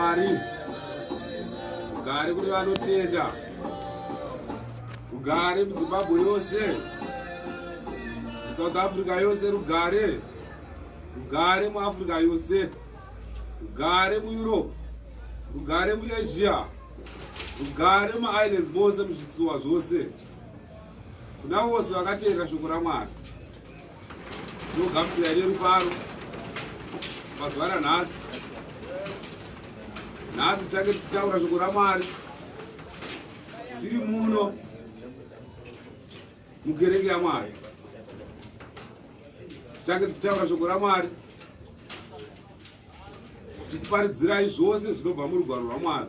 Mwari, rugare kune vanotenda, rugare muZimbabwe yose, muSouth Africa yose, rugare, rugare muAfrica yose, rugare muEurope, rugare muAsia, rugare muIslands mose, muzvitsuwa zvose, kuna vose vakateerera shoko raMwari. Tinogamuchira nerufaro pazuva ranhasi. Nhasi tichange tichitaura shoko raMwari tiri muno mukereke yaMwari. Tichange tichitaura shoko raMwari tichikuparidzirai zvose zvinobva murugwaro rwaMwari,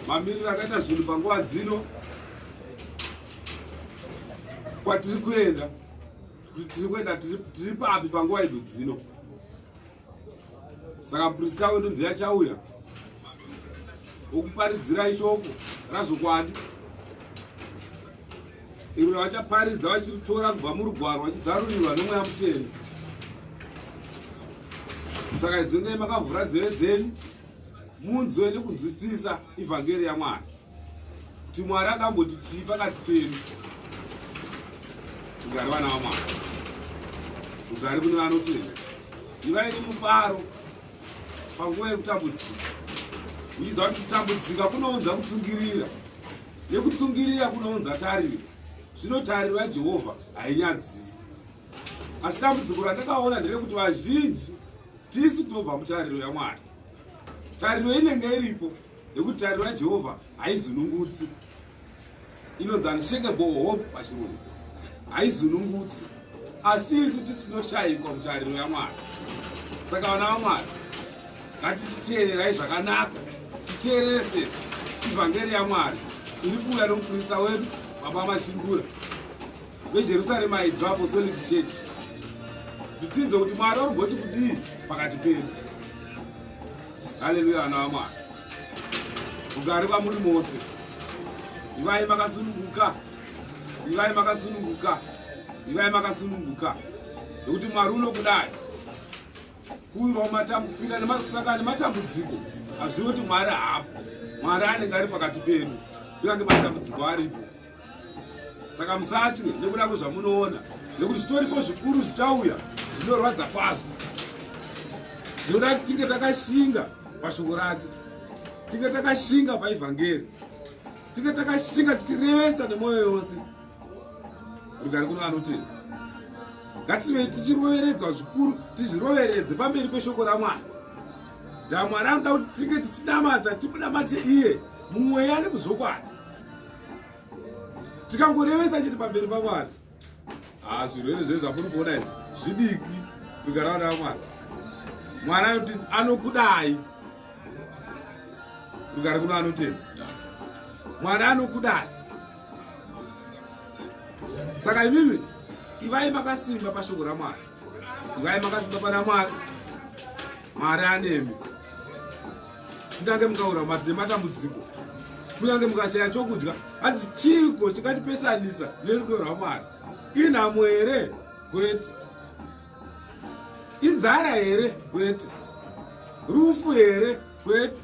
mamiriro akaita zvinhu panguva dzino, kwatiri kuenda, kuti tiri kuenda tiri papi panguva idzo dzino. Saka muprista wedu ndiye achauya okuparidzirai shoko razvokwadi iro ravachaparidza vachiritora kubva murugwaro vachidzarurirwa nomweya mutsvene. Saka izvengei makavhura nzeve dzenyu munzwe nekunzwisisa ivhangeri yaMwari, kuti Mwari akamboti chii pakati pedu. Rugare vana vaMwari, rugare kune vanotenda. Ivai nemufaro panguva yekutambudzika, muchiziva kuti kutambudzika kunounza kutsungirira, nekutsungirira kunounza tariro. Zvino tariro yaJehovha hainyadzisi. Asi dambudziko randakaona nderekuti vazhinji tisu tinobva mutariro yaMwari. Tariro inenge iripo, nekuti tariro yaJehovha haizunungutsi, inonzi unshakable hope pachirungu, haizunungutsi. Asi isu tisinoshayikwa mutariro yaMwari. Saka vana vaMwari, ngatichiteererai zvakanaka, titeereresese ivhangeri yaMwari iri kuuya nomuprista wedu Baba Machingura veJerusarema Idzva Apostolic Church, nditinze kuti Mwari vari kudii pakati pedu. Haleluya, vana vaMwari, rugare kwamuri mose. Ivai makasununguka, ivai makasununguka, ivai makasununguka, nekuti Mwari unokudai. Kuwirwa kupinda nemasangano nematambudziko hazvivi kuti Mwari haapo. Mwari anenge ari pakati pedu kunyange matambudziko aripo. Saka musatye nekuda kwezvamunoona, nekuti zvitoripo zvikuru zvichauya zvinorwadza kwazvo. Zvinoda kuti tinge takashinga pashoko rake, tinge takashinga paivhangeri, tinge takashinga tichirevesa nemwoyo yose. Rugare kuno vanotenda. Ngativei tichiroveredzwa zvikuru, tizviroveredze pamberi peshoko raMwari. NdaMwari anoda kuti tinge tichinamata, timunamate iye mumweya nemuzvokwadi. Tikangorevesa chete pamberi paMwari, zvirwere zve zvamuri kuona izvi zvidiki. Rugare vana vaMwari. Mwari anoti anokudai. Rugare kuno anotenda. Mwari anokudai. Saka imimi ivai makasimba pashoko raMwari, ivai makasimba pana Mwari. Mwari anemi. Kunyange mukaura nematambudziko, kunyange mukashaya chokudya, hanzi chiiko chingatipesanisa nerudo rwaMwari? Inhamo here? Kwete. Inzara here? Kwete. Rufu here? Kwete.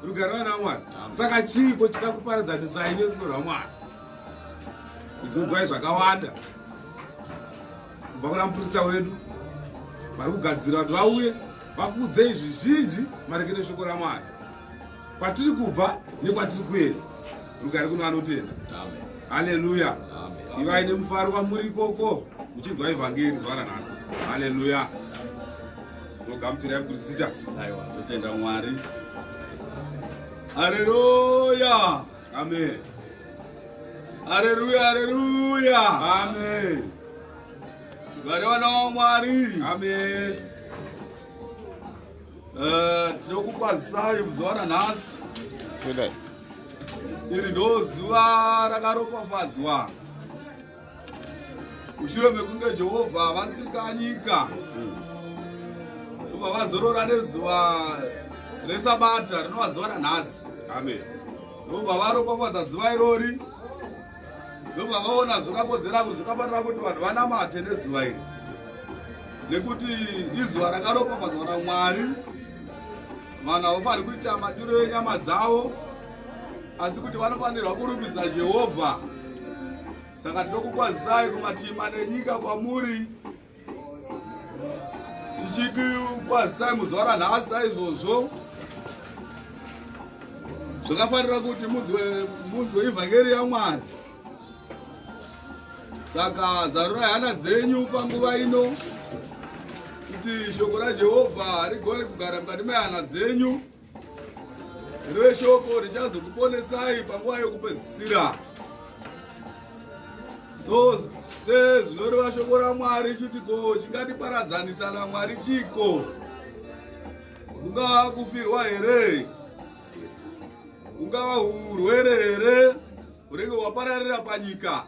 Rugare vana vaMwari. Saka chiiko chikakuparadzanisai nerudo rwaMwari? Izodzwai zvakawanda kubva kuna muprista wedu vari kugadzira kuti vauye vakuudzei zvizhinji maringe neshoko raMwari, kwatiri kubva nekwatiri kuenda. Rugare kuno vanotenda. Haleluya. Ivai nemufaro kwamuri ikoko muchinzwa ivhangeri zuva ranhasi. Haleluya. Tinogamuchirai muprista. Aiwa, totenda Mwari. Haleluya. Amen. Haleluya, haleluya. Amen. Rugare vana vaMwari. Amen. Tinokukwazisai muzuva ranhasi. Iri ndo zuva rakaropafadzwa mushure mekunge Jehovha vasika nyika, ndobva vazorora nezuva reSabata rinova zuva ranhasi. Amen. Ndobva varopafadza zuva irori, ndobva vaona zvakakodzera kuti zvakafanira kuti vanhu vanamate nezuva iri, nekuti izuva rakaropafadzwa naMwari. Vanhu havafaniri kuita madiro enyama dzavo, asi kuti vanofanirwa kurumbidza Jehovha. Saka tinokukwazisai kumativi mana enyika kwamuri, tichikukwazisai muzuva ranhasi. Saizvozvo zvakafanira kuti munzwe ivhangeri yaMwari. Saka zarurai hana dzenyu panguva ino kuti shoko raJehovha rigone kugara mukati mehana dzenyu, rive shoko richazokuponesai panguva yokupedzisira. So sezvinoreva shoko raMwari chiti, ko chingatiparadzanisa naMwari chiko? Kungava kufirwa here? Kungava urwere here hunenge hwapararira panyika?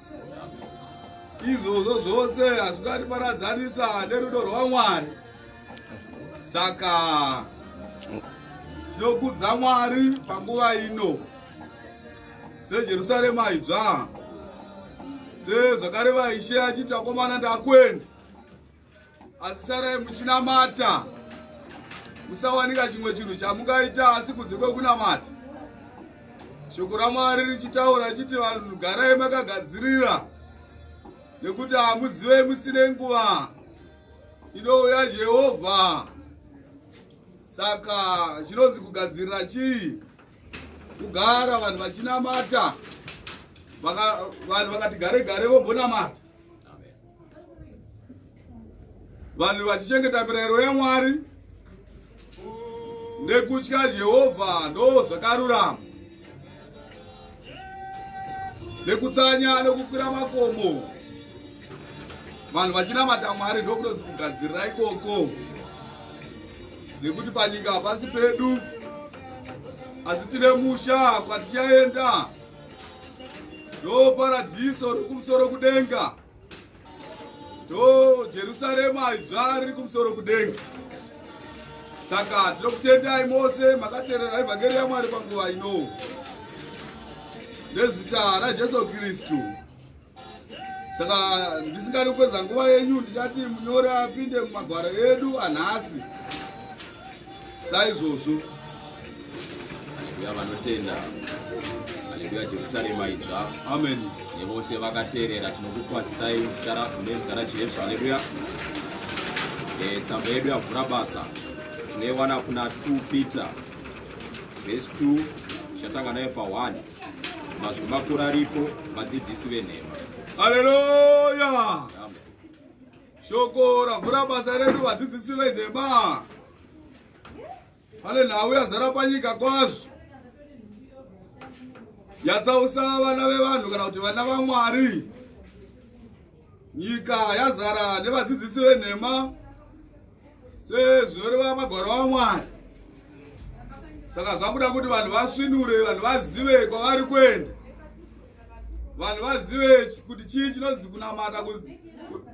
Izvozvo zvose hazvingatiparadzanisa nerudo rwaMwari. Saka tinokudza Mwari panguva ino seJerusarema idzva, sezvakareva Ishe achiti, akomana, ndakwenda, asi sarai muchinamata, musawanika chimwe chinhu chamungaita asi kunze kwekunamata. Shoko raMwari richitaura richiti, vanhu garai makagadzirira, nekuti hamuzive musine nguva inouya Jehovha. Saka chinonzi kugadzirira chii? Kugara vanhu vachinamata. Vanhu vakati gare gare vombonamata, vanhu vachichengeta mirayiro yaMwari nekutya Jehovha, ndo zvakarurama, nekutsanya nekukwira makomo, vanhu vachinamata Mwari, ndokunonzi kugadzirira ikoko. Nekuti panyika hapasi pedu, asi tine musha kwatichaenda, ndo paradhiso riri kumusoro kudenga, ndo Jerusarema idzva riri kumusoro kudenga. Saka tinokutendai mose makateerera ivhangeri yaMwari panguva ino nezita raJesu Kristu. Saka ndisingadi kupedza nguva yenyu, ndichati munyori apinde mumagwaro edu anhasi saizvozvo. Haleluya, vanotenda. Haleluya, Jerusarema idzva. Amen. Nevose vakateerera, tinokukwazisai nezita raJesu. Haleluya. Tsamba yedu yavhura basa tinoiwana kuna 2 Peter vhesi 2, tichatanga nayo pa1. Mazwi makuru aripo, vadzidzisi venhema. Haleluya. Amen. Shoko ravhura basa redu, vadzidzisi venhema. Pane nhau yazara panyika kwazvo, yatsausa vana vevanhu kana kuti vana vaMwari. Nyika yazara nevadzidzisi venhema sezvinoreva magwaro aMwari. Saka zvakuda kuti vanhu vasvinure, vanhu vazive kwavari kuenda, vanhu vazive kuti chii chinonzi kunamata,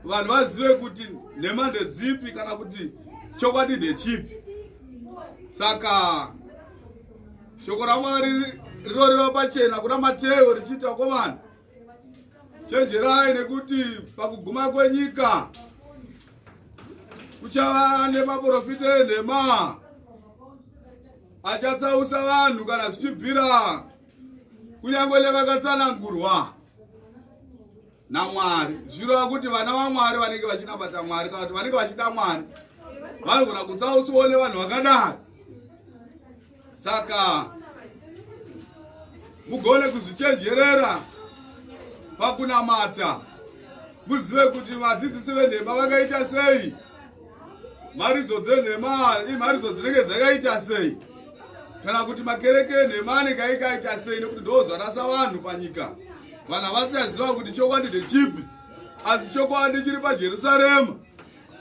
vanhu vazive kuti nhema ndedzipi kana kuti chokwadi ndechipi. Saka shoko raMwari rinoreva pachena kuna Mateo richiita, komana, chenjerai, nekuti pakuguma kwenyika kuchava nemaprofita enhema achatsausa vanhu kana zvichibvira, kunyange nevakatsanangurwa naMwari. Zvirova kuti vana vaMwari vanenge vachinamata Mwari kana kuti vanenge vachida Mwari vanogona kutsausiwo nevanhu vakadaro. Saka mugone kuzvichenjerera pakunamata, muzive kuti vadzidzisi venhema vakaita sei, mharidzo dzenhema imharidzo dzinenge dzakaita sei, kana kuti makereke enhema anenge aikaita sei, nekuti ndo zvarasa vanhu panyika. Vanhu havasiyaziva kuti chokwadi ndechipi, asi chokwadi chiri paJerusarema.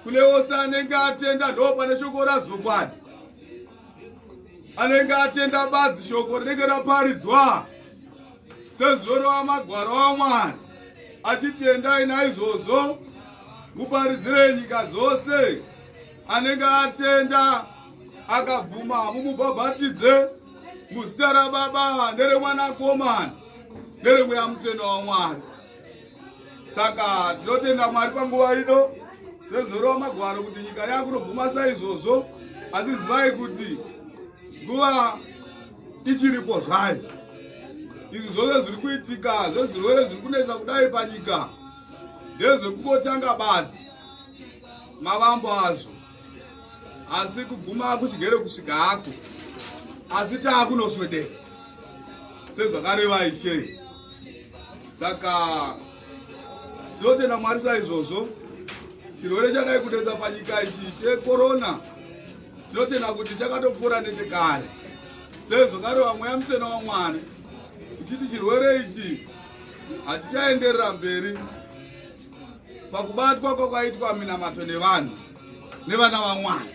Kune wose anenge atenda, ndo pane shoko razvokwadi. Anenge atenda badzi shoko rinenge raparidzwa sezvinoreva magwaro aMwari achitendai naizvozvo muparidzire nyika dzose. Anenge atenda akabvuma, mumubhabhatidze muzita raBaba neremwanakomana neremweya mutsvene waMwari. Saka tinotenda Mwari panguva ino sezvinoreva magwaro kuti nyika yakunoguma saizvozvo, asi zivai kuti Nguva ichiripo zvayo. Izvi zvose zviri kuitika zvezvirwere zviri kunetsa kudai panyika ndezvekungotanga badzi mavambo azvo, asi kuguma kuchigere kusvika hako, asi taakunoswedera sezvakareva Ishe. Saka tinotenda Mwari saizvozvo. Chirwere chadai kunetsa panyika ichi chekorona, tinotenda kuti chakatopfuura nechekare, sezvakareva Mweya Mutsvene waMwari uchiti chirwere ichi hachichaenderera mberi pakubatwa kwakaitwa minamato nevanhu nevana vaMwari.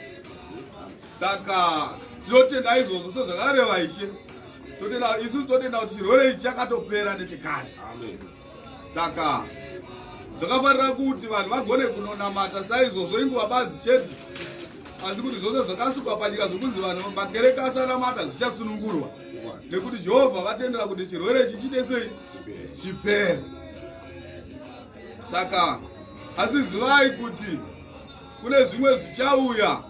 Saka tinotenda izvozvo sezvakareva Ishe. Totenda isusu, totenda kuti chirwere ichi chakatopera nechekare. Saka zvakafanira kuti vanhu vagone kunonamata saizvozvo inguva badzi chete, asi kuti zvose zvakasukwa panyika zvokunzi vanhu makereke asanamata zvichasunungurwa, nekuti Jehovha vatendera kuti chirwere ichi chiite sei? Chipere. Saka asi zivai kuti kune zvimwe zvichauya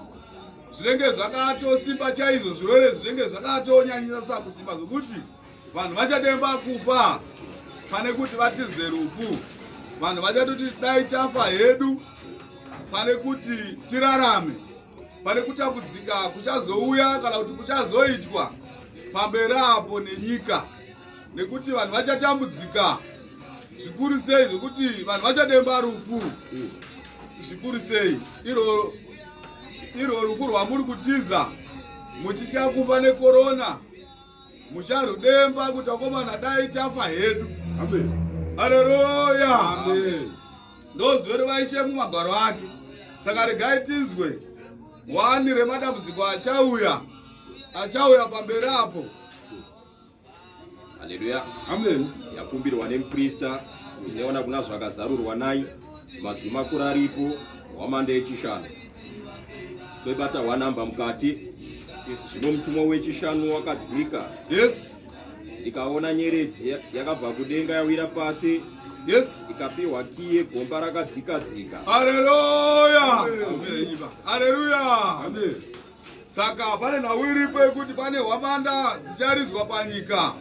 zvinenge zvakatosimba chaizvo, zvirwere zvinenge zvakatonyanyisa kusimba zvokuti vanhu vachademba kufa pane kuti vatize rufu. Vanhu vachatoti dai tafa hedu pane kuti tirarame, pane kutambudzika kuchazouya kana kuti kuchazoitwa pamberi apo nenyika, nekuti vanhu vachatambudzika zvikuru sei zvokuti vanhu vachademba rufu zvikuru sei. Irwo rufu rwamuri kutiza muchitya kufa nekorona, mucharudemba kuti akomana dai tafa hedu. Haleluya. Ndozvereva Ishe mumagwaro ake. Saka regai tinzwe wani remadambudziko achauya pamberi apo. Haleluya. Amen. Yakumbirwa nemuprista, tinoona kuna Zvakazarurwa nai mazwi makuru aripo, hwamanda yechishanu. Toibata hwanamba mukati. Zvino mutumwa wechishanu wakadzika. Ndikaona nyeredzi yakabva kudenga yawira pasi. Ikapiwa kiyi yegomba rakadzika-dzika. Haleluya. Haleluya. Amen. Saka pane nhau iripo yekuti pane hwamanda dzicharidzwa panyika.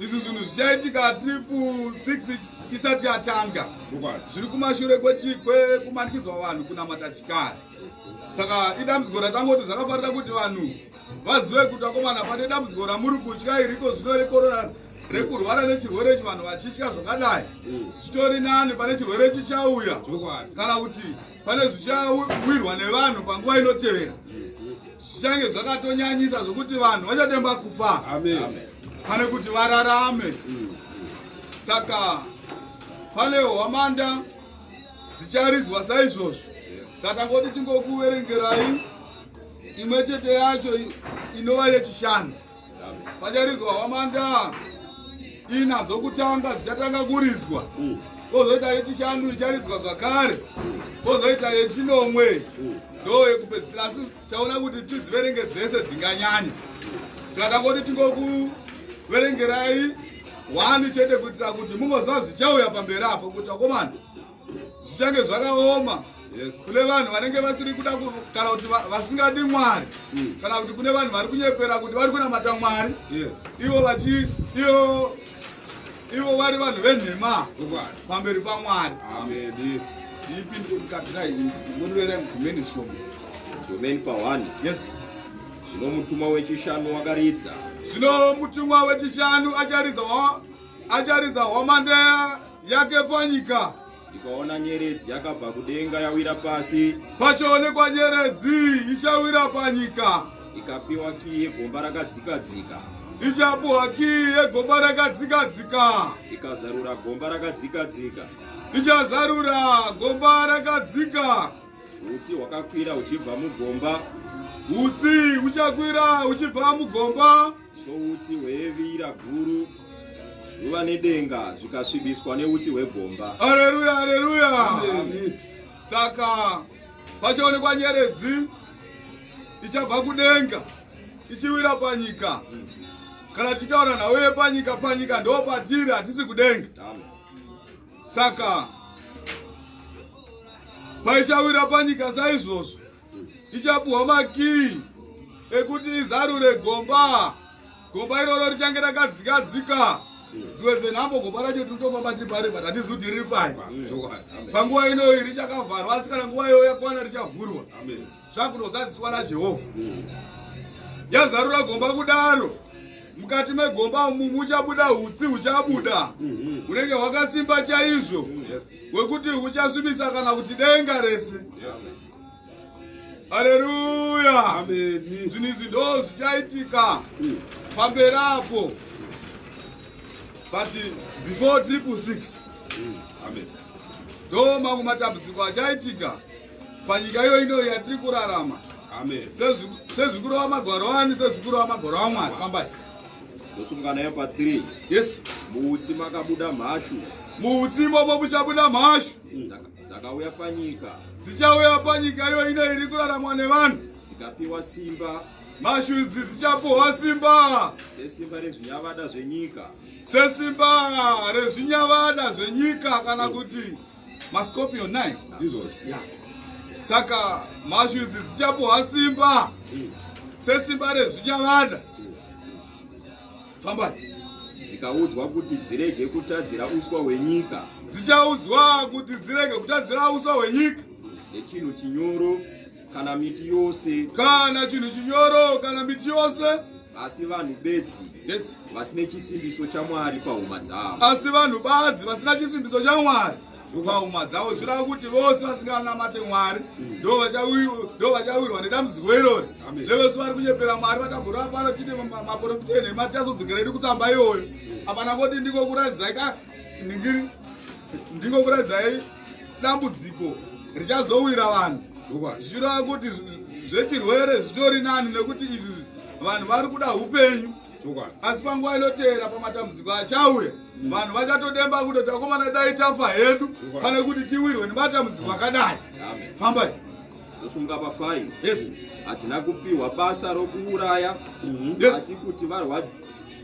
Izvi zvinhu zvichaitika 666 isati yatanga, zviri kumashure kwekumanikidzwa vanhu kunamata chikare. Saka idambudziko ratangoti zvakafanira kuti vanhu vazive kuti akomana, pane dambudziko ramuri kutya iriko zvino rekorona, rekurwara nechirwere ichi, vanhu vachitya zvakadai, zvitori nani pane chirwere chichauya kana kuti pane zvichawirwa nevanhu panguva inotevera zvichange zvakatonyanyisa zvokuti vanhu vachademba kufa pane kuti vararame. Saka pane hwamanda dzicharidzwa saizvozvo. Saka ngoti tingokuverengerai imwe chete yacho inova yechishanu. Pacharidzwa hwamanda ina dzokutanga dzichatanga kuridzwa, kwozoita yechishanu icharidzwa zvakare, kwozoita yechinomwe ndo yekupedzisira. Asi taona kuti tidziverenge dzese dzinganyanya, saka tangoti tingokuverengerai hwani chete kuitira kuti mungoziva zvichauya pamberi apo, kuti akomana, zvichange zvakaoma kune vanhu vanenge vasiri kuda kana kuti vasingadi Mwari, kana kuti kune vanhu vari kunyepera kuti vari kunamata Mwari, ivo vachi ivo ivo vari vanhu venhema pamberi paMwari. Ipinde mukati rai, ngonoverai mudhumeni shoma. Dhumeni pa1. Yes. Zvino mutumwa wechishanu wakaridza. Zvino mutumwa wechishanu acharidza hwamanda yake panyika. Ndikaona nyeredzi yakabva kudenga yawira pasi. Pachaonekwa nyeredzi ichawira panyika. Ikapiwa kiyi yegomba rakadzikadzika. Ichapuwa kiyi yegomba rakadzikadzika. Ikazarura gomba rakadzikadzika. Ichazarura gomba rakadzika. Utsi hwakakwira huchibva mugomba. Utsi huchakwira huchibva mugomba. Soutsi hwevira guru, zuva nedenga zvikasvibiswa neutsi hwegomba. Haleluya, haleluya. Saka pachaonekwa nyeredzi ichabva kudenga ichiwira panyika. Kana tichitaura nhau yepanyika, panyika ndo patiri, hatisi kudenga. Saka paichawira panyika saizvozvo, ichapuhwa makii. ekuti izarure gomba. Gomba iroro richange rakadzikadzika dzimwe dzenhambo. Gomba racho tinotofamba tiri pari, but hatizi kuti riri pai. Panguva inoyi richakavharwa, asi kana nguva iyoyo yakwana richavhurwa. Zvakunozadziswa naJehovha. Yazarura gomba kudaro, mukati megomba umu muchabuda hutsi huchabuda hunenge hwakasimba chaizvo, hwekuti huchasvibisa kana kuti denga rese. Haleluya! Zvinhu izvi ndo zvichaitika pamberi apo, but before 666 ndo mamwe matambudziko achaitika panyika iyo ino yatiri kurarama. Sezvikurova magwaro ani? Sezvikurova magwaro aMwari. Fambai. Ndosumuka nayo pa3. Yes. Muutsi makabuda mhashu. Muutsi imomo muchabuda mhashu. Dzakauya panyika. Dzichauya panyika iyo ino iri kuraramwa nevanhu. Dzikapiwa simba. Mhashu idzi dzichapuhwa simba. Sesimba rezvinyavada zvenyika. Sesimba rezvinyavada zvenyika, kana kuti mascorpion 9. Ndizvozvo. Ya, saka mhashu idzi dzichapuhwa simba sesimba rezvinyavada. Fambai. Dzikaudzwa kuti dzirege kutadzira uswa hwenyika. Dzichaudzwa kuti dzirege kutadzira uswa hwenyika. Nechinhu chinyoro kana miti yose. Kana chinhu chinyoro kana miti yose. Asi vanhu bedzi vasine chisimbiso chaMwari pahuma dzavo. Asi vanhu badzi vasina chisimbiso chaMwari pahuma dzavo. Zvireva kuti vose vasinganamate Mwari ndo vachawirwa nedambudziko irori. Nevese vari kunyepera Mwari vatamborova pano chiti maprofita enhema, tichazodzokera edu kutsamba iyoyo. Apana koti ndingokuratidzai ka ningiri, ndingokuratidzai dambudziko richazowira vanhu. Zvichireva kuti zvechirwere zvitori nani, nekuti izvi vanhu vari kuda upenyu. Asi panguva inoteera, pamatambudziko achauya, vanhu vachatodemba kutoti, "Akomana, dai tafa hedu pane kuti tiwirwe nematambudziko akadai." Fambai. Ndosumuka pa5. Yes. Hadzina kupiwa basa rokuuraya, asi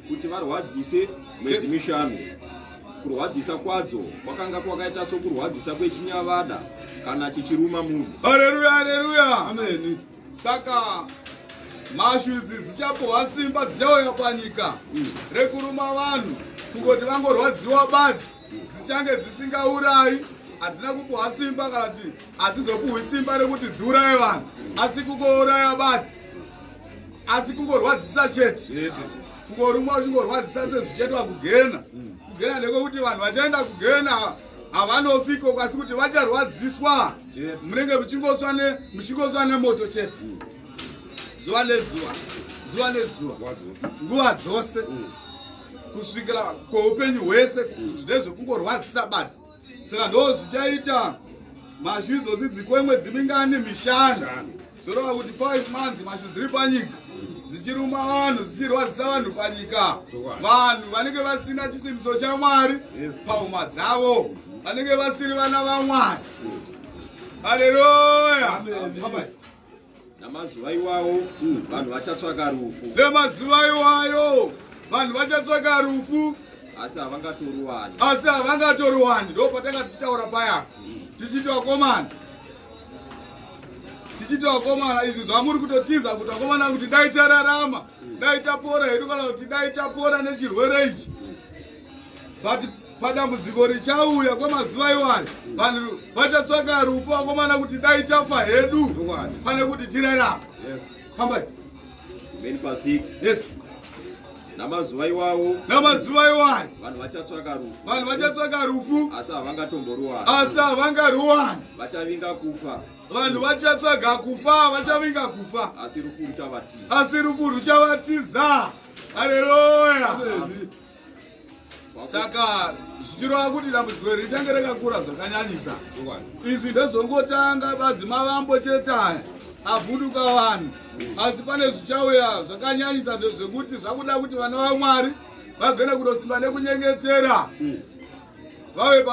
kuti varwadzise mwedzi 5. Kurwadzisa kwadzo kwakanga kwakaita sokurwadzisa kwechinyavada kana chichiruma munhu. Haleluya, haleluya! Ameni. Saka mhashu idzi dzichapuhwa simba, dzichauya panyika, rekuruma vanhu, kungoti vangorwadziwa badzi. Dzichange dzisingaurayi. Hadzina kupuhwa simba, kana kuti hadzizopuhwi simba rekuti dziuraye vanhu, asi kungouraya badzi, asi kungorwadzisa chete. Chete. Kungorumwa uchingorwadzisa sezvichaitwa kugena. Kugena ndekwekuti vanhu vachaenda kugena havanofiko, asi kuti vacharwadziswa. Munenge muchingoswa nemoto chete, zuva nezuva, zuva nezuva. Nguva dzose. Nguva dzose, kusvikira kweupenyu hwese. Ndezvekungorwadzisa badzi. Saka ndo zvichaita mhashu idzodzi dzikwemwedzi mingani? 5. 5. Zvoreva kuti 5 months mhashu dziri panyika dzichiruma vanhu, dzichirwadzisa vanhu panyika. Vanhu vanenge vasina chisimbiso chaMwari pahuma dzavo, vanenge vasiri vana vaMwari. Haleluya! Amen. Namazuva iwawo vanhu vachatsvaka rufu. Nemazuva iwayo vanhu vachatsvaka rufu. Asi havangatoruwani. Asi havangatoruwani. Ndo patanga tichitaura paya tichiti, vakomana, tichiti vakomana, izvi zvamuri kutotiza kuti, vakomana, kuti dai tararama, dai tapora hedu, kana kuti dai tapora nechirwere ichi, but padambudziko richauya kwemazuva iwayo vanhu vachatsvaka rufu, vakomana, kuti dai tafa hedu pane kuti tirarama. Fambai. Meni pa6. Yes. Namazuva iwawo Namazuva iwayo vanhu vachatsvaka rufu. Vanhu vachatsvaka rufu. Asi havangatomboruwani. Asi havangaruwani. Vachavinga kufa. Vanhu vachatsvaga kufa, vachavinga kufa. Asi rufu ruchavatiza. Asi rufu ruchavatiza. Haleluya! Saka zvichireva kuti dambudziko iri richange rakakura zvakanyanyisa. Izvi ndezvongotanga badzi, mavambo chete aya avhunduka vanhu, asi pane zvichauya zvakanyanyisa zvekuti zvakuda kuti vana vaMwari vagone kutosimba nekunyengetera, vave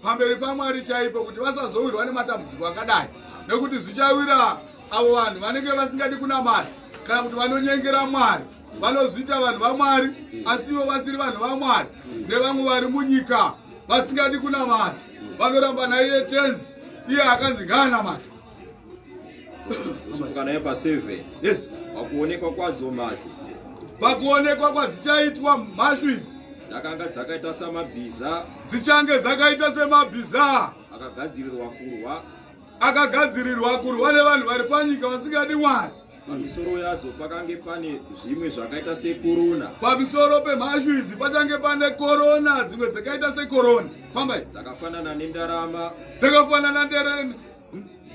pamberi paMwari chaipo, kuti vasazowirwa nematambudziko akadai, nekuti zvichawira avo vanhu vanenge vasingadi kunamata, kana kuti vanonyengera Mwari, vanozviita vanhu vaMwari asi ivo vasiri vanhu vaMwari, nevamwe vari munyika vasingadi kunamata, vanoramba naiye Tenzi, iye akanzi ngaanamata. Ndosumuka naye pa7. Yes. Pakuonekwa kwadzo mhashu. Pakuonekwa kwadzichaitwa mhashu idzi. Dzakanga dzakaita samabhiza. Dzichange dzakaita semabhiza. Akagadzirirwa kurwa. Akagadzirirwa kurwa nevanhu vari panyika vasingadi Mwari. Pamisoro yadzo pakange pane zvimwe zvakaita sekorona. Pamisoro pemhashu idzi pachange pane korona, dzimwe dzakaita sekorona. Fambai. Dzakafanana nendarama. Dzakafanana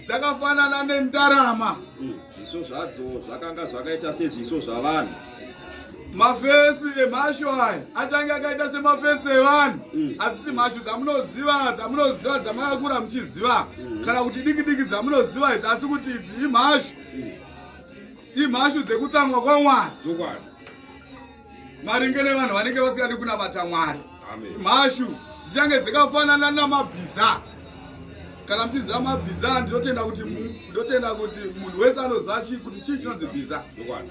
dzakafanana nendarama. Zviso zvadzo zvakanga zvakaita sezviso zvavanhu. Mafesi emhashu aya achange akaita semafesi evanhu. Hadzisi mhashu dzamunoziva, dzamunoziva dzamakakura muchiziva, kana kuti diki diki dzamunoziva idzi, asi kuti idzi imhashu. Imhashu dzekutsamwa kwaMwari. Maringe nevanhu vanenge vasingadi kunamata Mwari. Mhashu dzichange dzakafanana namabhiza. Kana muchiziva mabhiza, ndinotenda kuti ndinotenda kuti munhu wese anoziva kuti chii chinonzi bhiza.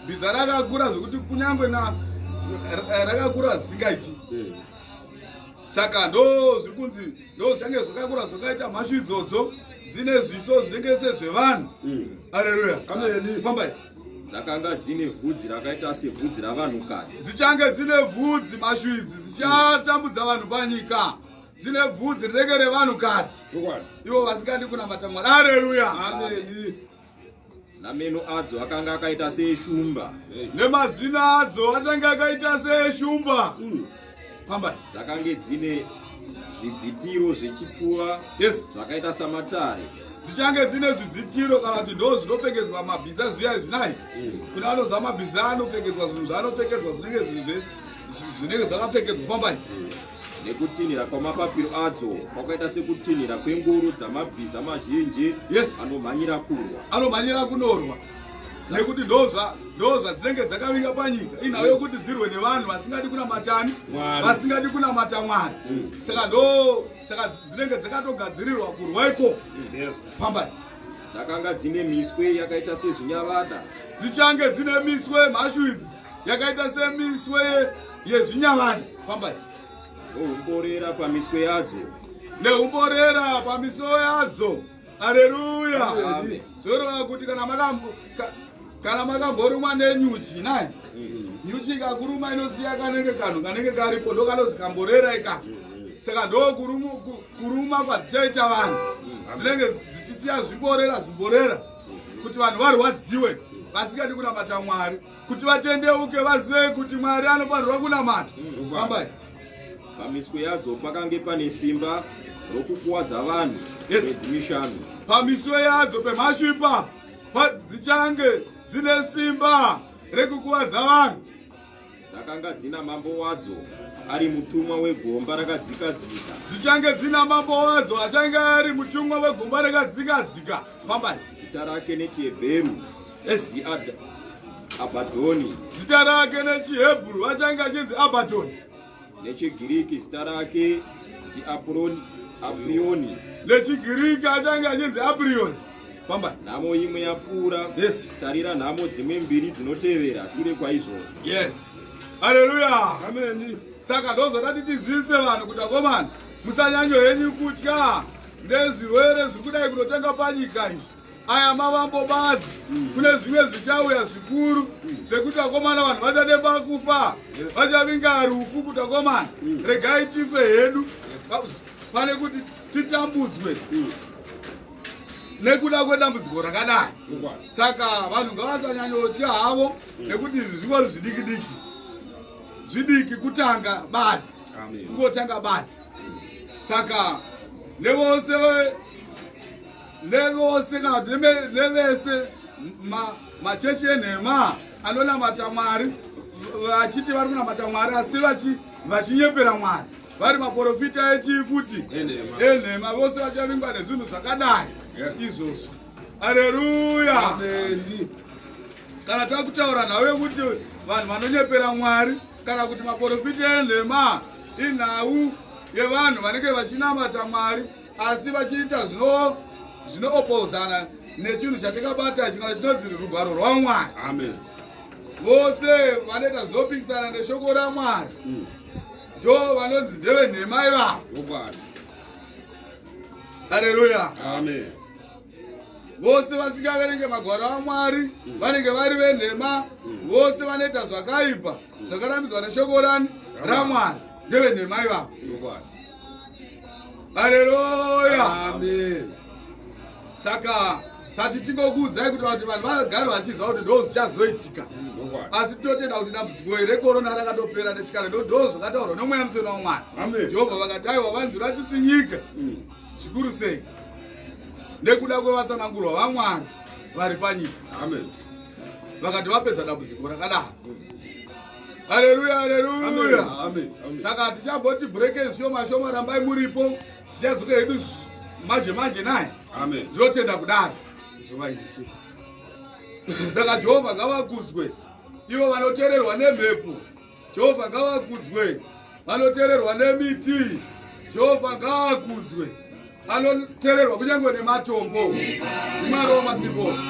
Bhiza rakakura zvekuti kunyange na rakakura zvisingaiti. Saka ndo zviri kunzi ndo zvichange zvakakura zvakaita mhashu idzodzo dzine zviso zvinenge sezvevanhu. Aleluya. Fambai. Dzakanga dzine vhudzi rakaita sevhudzi ravanhukadzi. Dzichange dzine vhudzi mhashu idzi dzichatambudza vanhu panyika. Dzine bvudzi rinenge revanhukadzi. Ivo vasingadi kunamata Mwari. Aleluya. Amen. Nameno adzo akanga akaita seeshumba. Nemazino adzo achange akaita seeshumba. Fambai. Dzakange dzine zvidzitiro zvechipfuva. Yes. Zvakaita samatare. Dzichange dzine zvidzitiro kana kuti ndo zvinopfekedzwa mabhiza zviya zvinai. Kune anoziva mabhiza anopfekedzwa zvinhu zvaanopfekedzwa zvinenge zvinenge zvakapfekedzwa. Fambai. Nekutinhira kwamapapiro adzo kwakaita sekutinhira kwengoro dzamabhiza mazhinji. Yes. Anomhanyira kurwa. Anomhanyira kunorwa. Nekuti ndo zvadzinenge dzakavinga panyika. Inhau yokuti dzirwe nevanhu vasingadi kunamatani, vasingadi kunamata Mwari. Saka ndo saka dzinenge dzakatogadzirirwa kurwa ikoko. Yes. Fambai. Dzakanga dzine miswe yakaita sezvinyavada. Dzichange dzine miswe mhashu idzi yakaita semiswe yezvinyavada. Fambai. Neumborera pamiswe yadzo. Neumborera pamiswe yadzo. Aleluya. Zvoreva kuti kana makamborumwa nenyuchi nai. Nyuchi ikakuruma inosiya kanenge kanhu kanenge karipo ndo kanonzi kamborera ika. Saka ndo kuruma kwadzichaita vanhu. Dzinenge dzichisiya zvimborera zvimborera kuti vanhu varwadziwe vasingadi kunamata Mwari, kuti vatendeuke vazive kuti Mwari anofanirwa kunamata. Fambai. Pamiswe yadzo pakange pane simba rokukuwadza vanhu mwedzi mishanu. Pamiswe yadzo pemhashu ipapo dzichange dzine simba rekukuwadza vanhu. Dzakanga dzina mambo wadzo ari mutumwa wegomba rakadzikadzika. Dzichange dzina mambo wadzo achange ari mutumwa wegomba rakadzikadzika. Fambai. Zita rake nechiHebheru ndiAbadhoni. Zita rake nechiHebheru achange achinzi Abadhoni. Nechigiriki zita rake ndiAprioni. Nechigiriki achange achinzi Aprioni. Fambai. Nhamo imwe yapfuura. Yes. Tarira nhamo dzimwe mbiri dzinotevera shure kwaizvozvo. Yes. Haleluya. Amen. Saka ndozvatati tizivise vanhu kuti akomana musanyanyo henyu kutya ndezvirwere zviri kudai kunotanga panyika izvi. Aya mavambo badzi. Kune zvimwe zvichauya zvikuru zvekuti akomana vanhu vachademba kufa. Vachavinga rufu kuti akomana regai tife hedu. Pane kuti titambudzwe nekuda kwedambudziko rakadai. Saka vanhu ngavasanyanyotya havo nekuti izvi zvingori zvidiki diki. Zvidiki kutanga badzi. Kungotanga badzi. Saka nevose kana kuti nevese machechi enhema anonamata Mwari vachiti vari kunamata Mwari asi vachinyepera Mwari. Vari maprofita echifuti enhema vose vachavingwa nezvinhu zvakadai izvozvo. Aleluya. Kana takutaura nhau yekuti vanhu vanonyepera Mwari kana kuti maprofita enhema inhau yevanhu vanenge vachinamata Mwari asi vachiita zvinoopozana nechinhu chatakabata chingava chinonzi rugwaro rwaMwari. Amen. Vose vanoita zvinopikisana neshoko raMwari ndo vanonzi ndevenhema ivavo. Haleluya. Amen. Vose vasingaverenge magwaro aMwari vanenge vari venhema. Vose vanoita zvakaipa zvakarambidzwa neshoko rani raMwari ndevenhema ivavo. Haleluya. Amen. Saka tati tingokuudzai kuti vanhu vagare vachiziva kuti ndo zvichazoitika. Asi tinotenda kuti dambudziko rekorona rakatopera nechikare, ndo zvakataurwa nomweya mutsvene waMwari. Jehovha vakati aiwa vanzwira tsitsi nyika zvikuru sei nekuda kwevatsanangurwa vaMwari vari panyika. Amen. Vakati vapedza dambudziko rakadaro. Haleluya, haleluya. Saka tichamboti breke zvishoma shoma, rambai muripo, tichadzoka hedu manje manje naye. Amen. Ndinotenda kudaro. Saka Jehovha ngavakudzwe ivo vanoteererwa nemhepo. Jehovha ngavakudzwe vanoteererwa nemiti. Jehovha ngaakudzwe anoteererwa kunyange nematombo. Mwari wamasimba ose.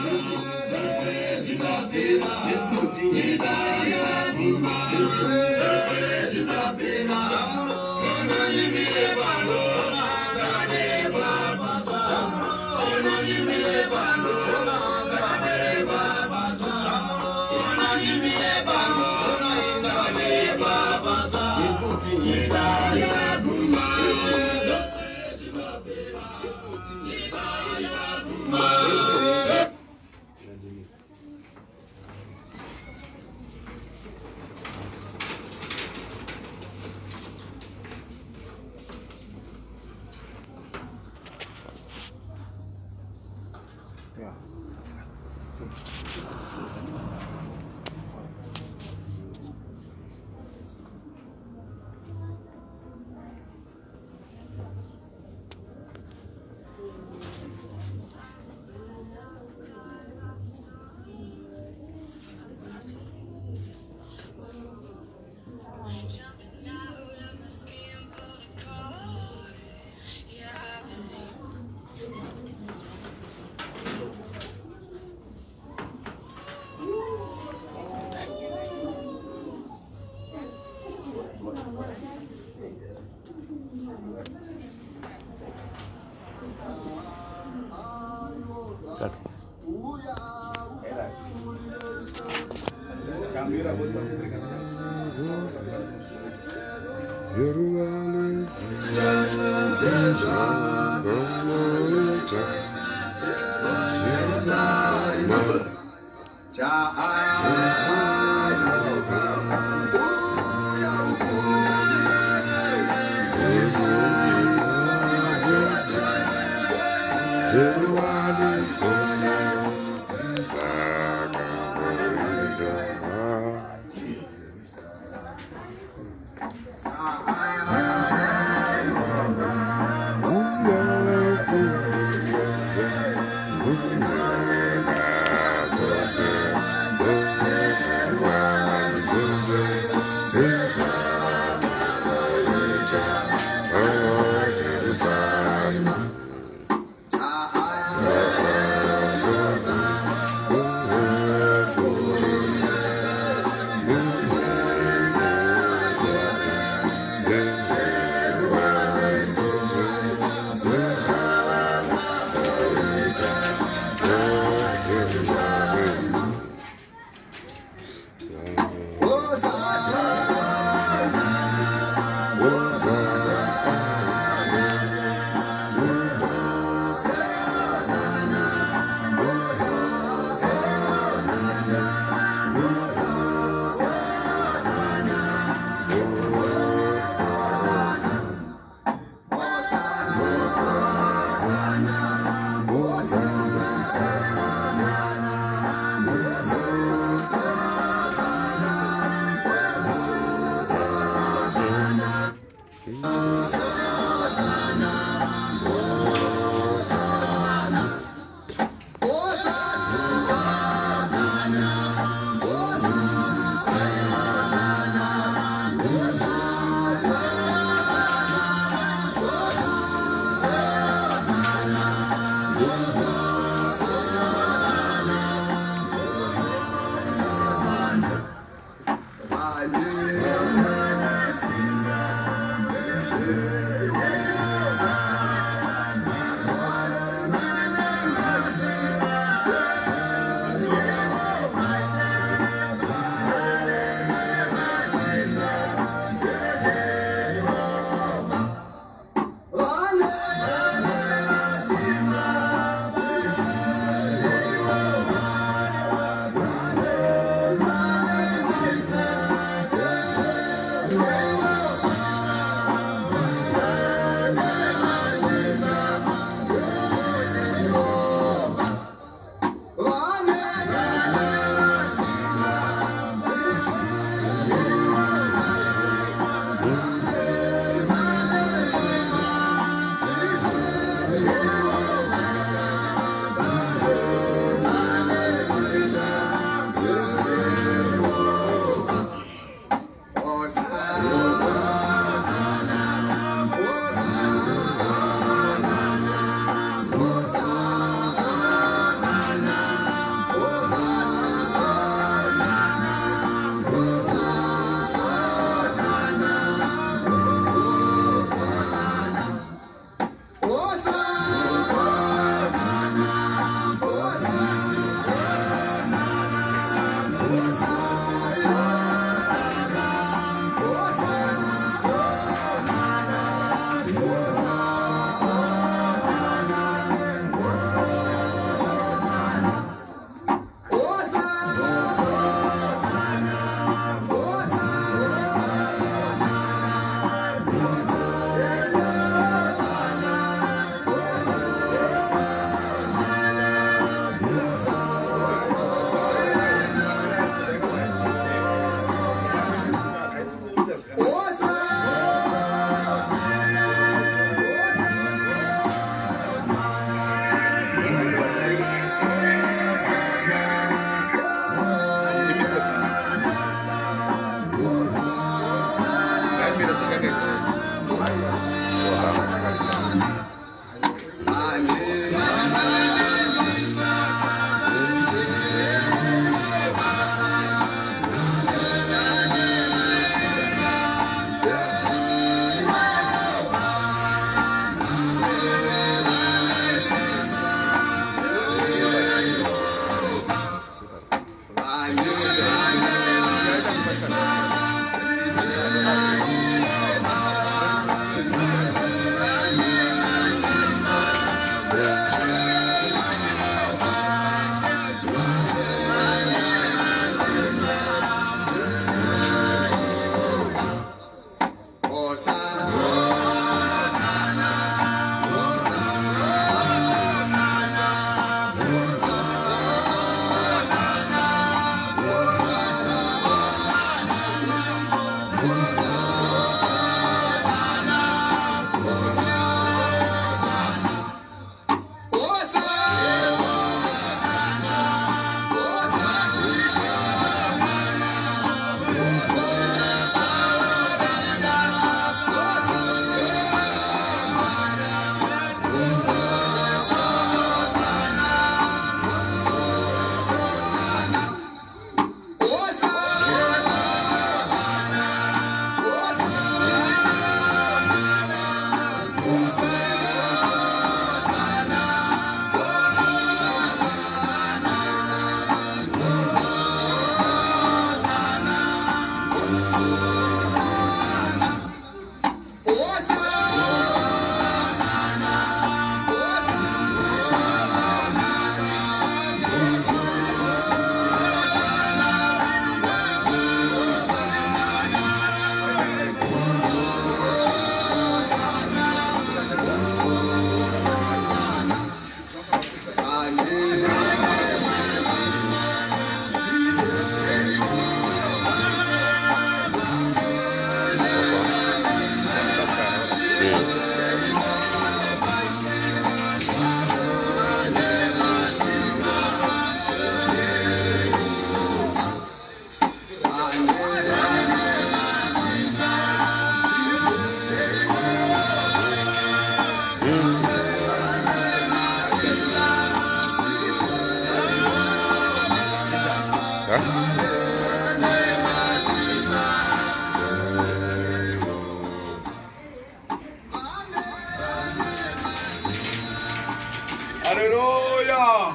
Haleluya.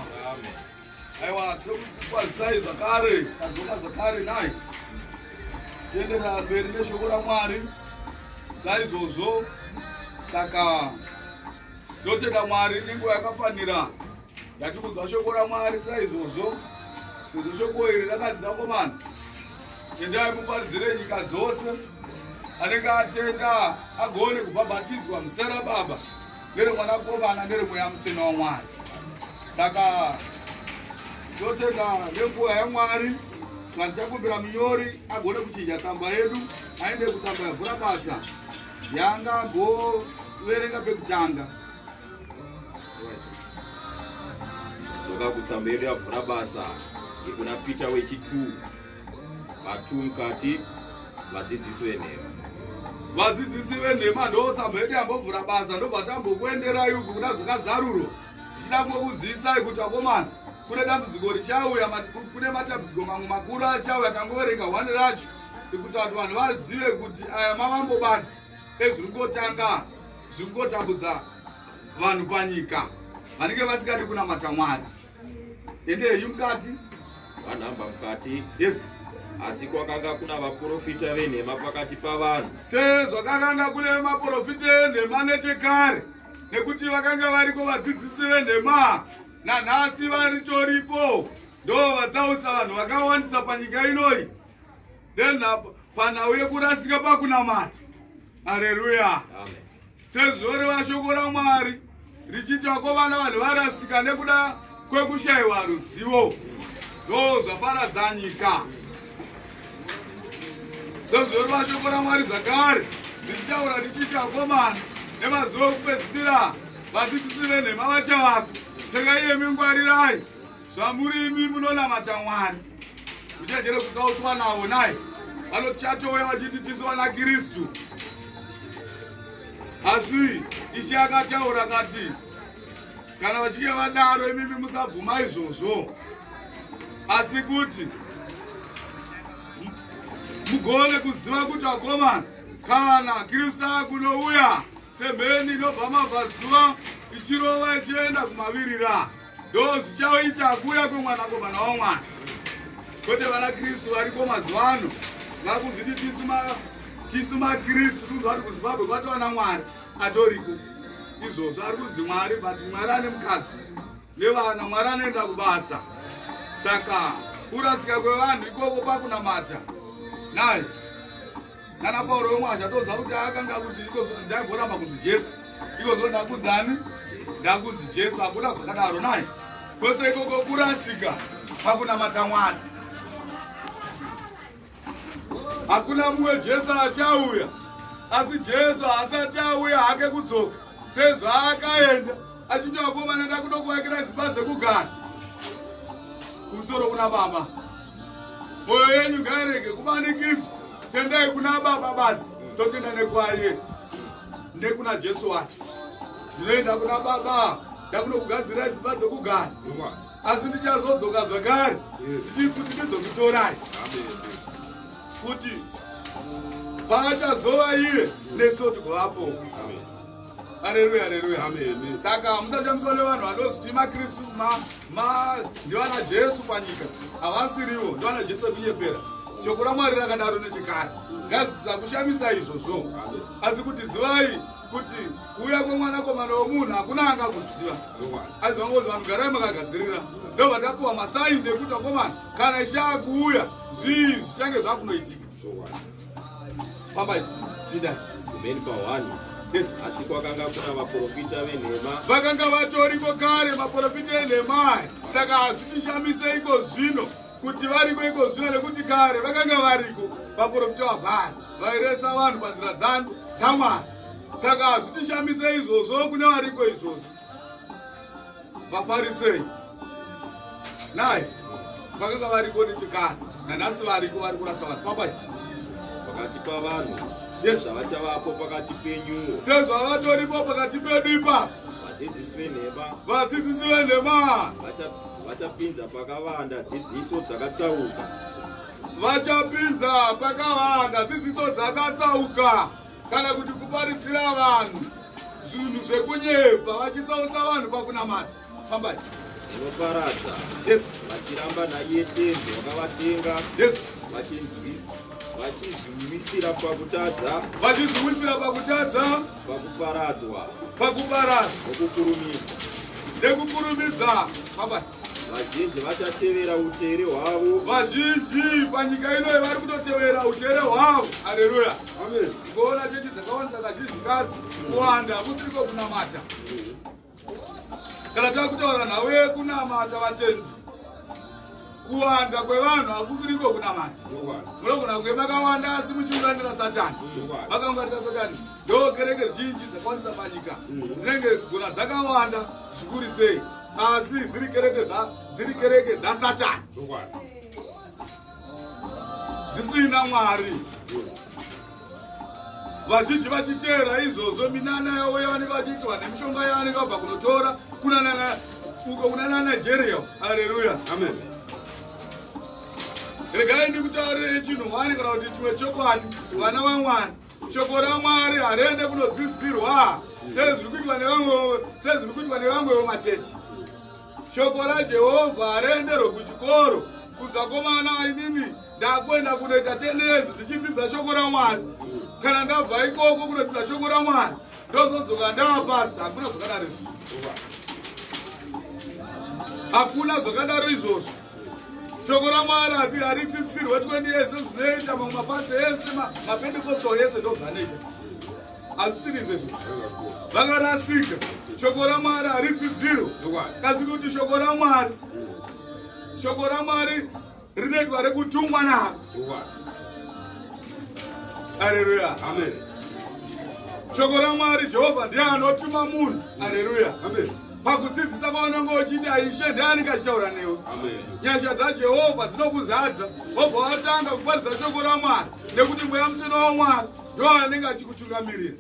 Aiwa tinokukwazisai zvakare, tadzoka zvakare nhai. Tienderera mberi neshoko raMwari saizvozvo. Saka tinotenda Mwari nenguva yakafanira yatikudzwa shoko raMwari saizvozvo. Sezvo shoko iri rakanzi vakomana, endai muparidzire nyika dzose, anenge atenda agone kubhabhatidzwa muzita raBaba neremwanakomana neremweya mutsvene waMwari. Saka tinotenda nenguva yaMwari Saka ndichakumbira munyori agone kuchinja tsamba yedu aende kutsamba yavhura basa yanga agoverenga pekutanga. Tadzoka kutsamba yedu yavhura basa yekuna Peter wechi2 va2 mukati vadzidzisi venhema. Vadzidzisi venhema ndo tsamba yedu yambovhura basa, ndobva tambokuenderai uku kuna zvakazarurwa tichida kungokuzivisai kuti vakomana kune dambudziko richauya, kune matambudziko mamwe makuru achauya. Tangoverenga hwani racho ikuti kuti vanhu vazive kuti aya mavambo badzi ezviri kungotanga zviri kungotambudza vanhu panyika vanenge vasingadi kunamata Mwari. Endeyi mukati. Vanhamba mukati. Yes. Asi kwakanga kuna vaprofita venhema pakati pavanhu. Sezvakakanga kune maprofita enhema nechekare, nekuti vakanga variko vadzidzisi venhema, nanhasi varitoripo, ndo vatsausa vanhu vakawandisa panyika inoyi panhau yekurasika pakunamata. Aleluya. Sezvinoreva shoko raMwari richiti vakomana vanhu varasika nekuda kwekushayiwa ruzivo, ndo zvaparadza nyika. Sezvinoreva shoko raMwari zvakare richitaura richiti vakomana nemazuva ekupedzisira vadzidzisi venhema vachavako. Saka iyemi ngwarirai zvamuri imi munonamata Mwari, muchenjere kutsauswa navo. Naye vanochatouya vachiti tisu vana Kristu, asi Ishe akataura kati kana vachinge vadaro imimi musabvuma izvozvo, asi kuti mugone kuziva kuti vakomana kana Kristu akunouya semheni inobva mabvazuva ichirova ichienda kumavirira, ndo zvichaita kuuya kwemwanakomana waMwari. Kwete vana Kristu variko mazuva ano vakuzviti tisu maKristu. Tinzwa kuti kuZimbabwe kwatova naMwari atoriko izvozvo, ari kunzi Mwari, but Mwari ane mukadzi nevana, Mwari anoenda kubasa. Saka kurasika kwevanhu ikoko pakunamata naye nana Pauro wemwe achatodza kuti akanga kuti ndaimboramba kunzi Jesu, ikozvo ndakunzani ndakunzi Jesu. Hakuna zvakadaro naye, kwese ikoko kurasika pakunamata Mwari. Hakuna mumwe Jesu achauya, asi Jesu haasati auya hake kudzoka sezvaakaenda achiti vakomana ndakudokuvakirai dzimba dzekugara kumusoro kuna Baba. Mwoyo yenyu ngairege kubanikidzwa, tendai kuna Baba badzi, totenda nekwaye ndekuna Jesu wacho. Ndinoenda kuna Baba ndakunokugadzirai dzimba dzekugara, asi ndichazodzoka zvakare ndichikuti ndizokutorai, kuti paachazova iye nesu tigovapo. Aleluya, aleluya. Saka musashamiswa nevanhu vanozviti maKristu, ndivana Jesu panyika. Havasiriwo, ndivana Jesu ekunyepera. Shoko raMwari rakadaro nechekare, ngazvisakushamisa izvozvo, asi kuti zivai kuti kuuya kwemwanakomana wemunhu hakuna angakuziva. Asi vangozi vanhu garai makagadzirira. Ndobva tapiwa masaindi ekuti vakomana kana Ishe akuuya zvii zvichange zvakunoitika. Famba idzi idai. Kumeni pa1. Yes. Asi kwakanga kuna vaprofita venhema vakanga vatoriko kare maprofita enhema aya. Saka hazvitishamise iko zvino kuti variko iko zvino, nekuti kare vakanga variko vaprofita vaBhari vairesa vanhu panzira dzaMwari. Saka hazvitishamise izvozvo kune variko izvozvo. VaFarisei naye vakanga variko nechekare, nanhasi variko, vari kurasa vanhu. Papai. Pakati pavanhu. Yes. Zvavachavapo pakati penyuwo sezvavatoripo pakati pedu ipapo vadzidzisi venhema vadzidzisi venhema vachapinza pakavanda dzidziso dzakatsauka vachapinza pakavanda dzidziso dzakatsauka, kana kuti kuparidzira vanhu zvinhu zvekunyepa vachitsausa vanhu pakunamata. Fambai. Dzinoparadza Yes. vachiramba naiye Tenzi wakavatenga Yes. vachizviwisira pakutadza vachizviwisira pakutadza pakuparadzwa pakuparadza nokukurumidza. Nekukurumidza. Fambai. Vazhinji vachatevera utere hwavo. Vazhinji panyika inoyi vari kutotevera utere hwavo. Aleluya. Amen. Kuona chechi dzakawandisa kazhinji kadzo kuwanda kusiriko kunamata. Kana takutaura nhau yekunamata, vatendi, Kuwanda kwevanhu hakusiriko kunamata. Munogona kunge makawanda asi muchiunganira Satani. Makaunganira Satani. Ndo kereke zhinji dzakawandisa panyika. Dzinenge gona dzakawanda zvikuru sei. Asi dziri kereke dza dziri kereke dzaSatani. Dzisina Mwari. Vazhinji vachiteera izvozvo minana yavo yavanenge vachiitwa nemishonga yavanenge vabva kunotora kunana uko kunana Nigeria. Haleluya. Amen. Regai ndikutaurire chinhu hwani kana kuti chimwe chokwadi, vana vaMwari. Shoko raMwari hariende kunodzidzirwa sezviri kuitwa nevamwe sezviri kuitwa nevamwe vemachechi. Shoko raJehovha harienderwe kuchikoro kudzakomana inini ndakuenda kunoita 10 years ndichidzidza shoko raMwari. Kana ndabva ikoko kunodzidza shoko raMwari ndozodzoka ndava pastor. Hakuna zvakadaro izvozvo. Hakuna zvakadaro izvozvo. Shoko raMwari hatsi haridzidzirwe 20 years sezvinoita mamwe mapasta ese maPentecostal ese ndo zvanoita. Hazvisiri izvo izvozvo. Vakarasika. Shoko raMwari haridzidzirwe. Kasi kuti shoko raMwari shoko raMwari rinoitwa rekutumwa naro. Haleluya. Amen. Shoko raMwari Jehovha ndiye anotuma munhu. Haleluya. Amen. Pakudzidzisa kwaunenge uchiita Ishe ndiye anenge achitaura newe. Amen. Nyasha dzaJehovha dzinokuzadza wobva watanga kuparidza shoko raMwari nekuti Mweya Mutsvene waMwari ndo anenge achikutungamirira.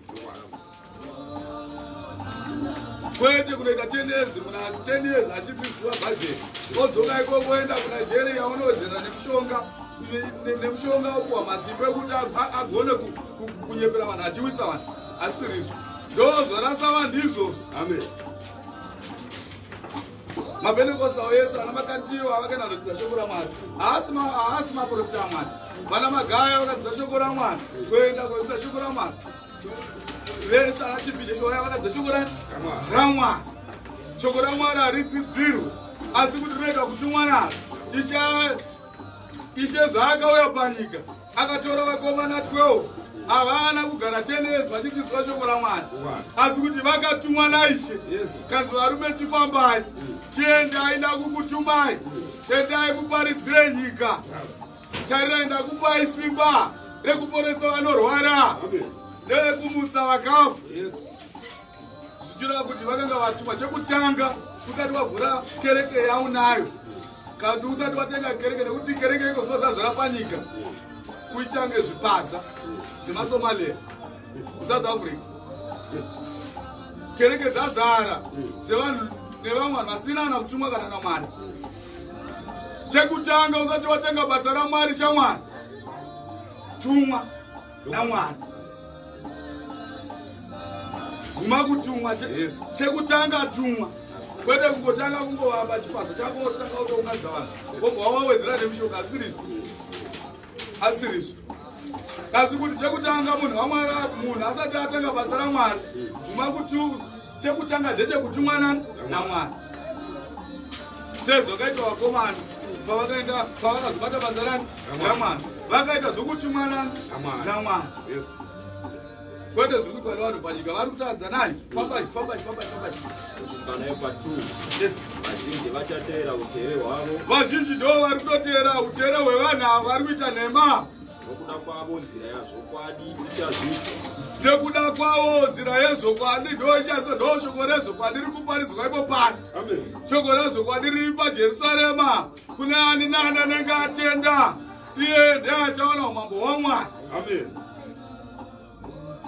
Kwete kunoita 10 years muna 10 years achidzidziswa Bhaibheri odzoka ikoko oenda kuNigeria unowedzera nemishonga nemushonga opuwa masimba ekuti agone kunyepera vanhu achiwisa vanhu. Asirizvo ndo zvarasa vanhu izvozvo. Amen. MaPentecostal ese ana Makandiwa vakaenda kunodzidza shoko raMwari haasi maprofita aMwari. Vana Magaya vakadzidza shoko raMwari kuenda kunodzidza shoko raMwari vese ana Chibhijesho vaya vakadzidza shoko raMwari. Shoko raMwari haridzidzirwe asi kuti rinoitwa kutumwa naro. Ishe zvaakauya panyika akatora vakomana 12 havana kugara 10 years vachidzidziswa shoko raMwari asi kuti vakatumwa naIshe. Kanzi varume chifambai chiendai ndakukutumai endai muparidzire nyika. Tarirai ndakupai simba rekuporesa vanorwara nerekumutsa vakafa. Zvichireva kuti vakanga vatumwa. Chekutanga usati wavhura kereke yaunayo kana kuti usati watenga kereke nekuti kereke iko zvino dzazara panyika kuitange zvipaza zvemaSomalia kuSouth Africa. Kereke dzazara dzevanhu nevamwe vanhu vasina kana kutumwa kana naMwari. Chekutanga usati watenga basa raMwari shamwari tumwa naMwari. Bvuma kutumwa chekutanga tumwa kwete kungotanga kungovamba chipasa chako wotanga kutounganidza vanhu wobva wawawedzera nemishonga. Asirizvo asirizvo. Asi kuti chekutanga munhu waMwari munhu asati atanga basa raMwari bvuma kuti chekutanga ndechekutumwa naMwari sezvakaitwa vakomana pavakaenda pavakazobata basa rani raMwari vakaita zvokutumwa naMwari kwete zviri kuitwa nevanhu panyika vari kutaridza nani. Fambai fambai fambai fambai. Kusvika nayo pa2. Vazhinji vachateera utere hwavo. Vazhinji ndo vari kutoteera utere hwevanhu ava vari kuita nhema. Nokuda kwavo nzira yazvokwadi ichazvidzwa. Nekuda kwavo nzira yezvokwadi ndo ichazo ndo shoko rezvokwadi riri kuparidzwa ipo pano. Shoko rezvokwadi riri paJerusarema kune ani nani anenge atenda iye ndiye achawana umambo hwaMwari. Amen.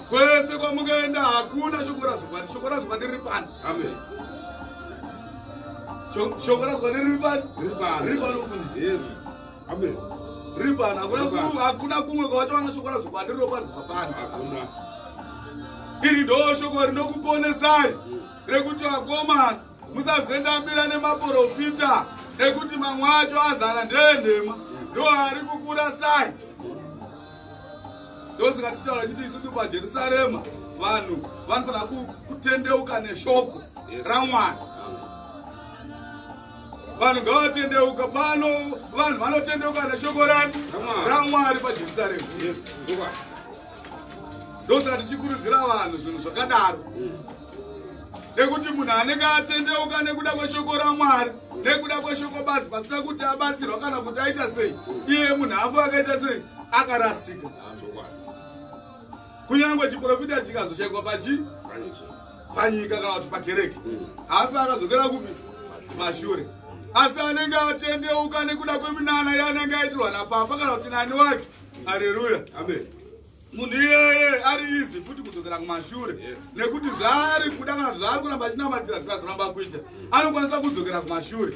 Kwese kwamukaenda hakuna shoko razvokwadi. Shoko razvokwadi riri pano. Amen. Shoko razvokwadi riri pano. Riri pano. Riri pano mufundisi. Yes. Amen. Riri pano. Riri pano. Hakuna kumwe kwavachawana shoko razvokwadi rinoparidzwa pano. Hakuna. Iri ndo shoko rinokuponesai rekuti vakomana musazendamira nemaprofita ekuti mamwe acho azara ndeenhema ndo ari kukurasai. Ndosaka tichitaura chiti isusu paJerusarema vanhu vanofanira kutendeuka neshoko raMwari. Vanhu ngavatendeuka pano vanhu vanotendeuka neshoko rani RaMwari. raMwari paJerusarema. Yes. Ndosaka tichikurudzira vanhu zvinhu zvakadaro. Nekuti munhu anenge atendeuka nekuda kweshoko raMwari, nekuda kweshoko badzi, pasina kuti abatsirwa kana kuti aita sei, iye munhu afa akaita sei, akarasika. Kunyange chiprofita chikazoshaikwa pachi panyika kana kuti pakereke, haafi akadzokera kupi? Mashure. Asi anenge atendeuka nekuda kweminana yaanenge aitirwa napapa kana kuti nani wake. Aleluya, amen. Munhu iyeye ari easy futi kudzokera kumashure, nekuti zvaari kuda kana zvaari kuramba achinamatira zvikazoramba kuita, anokwanisa kudzokera kumashure.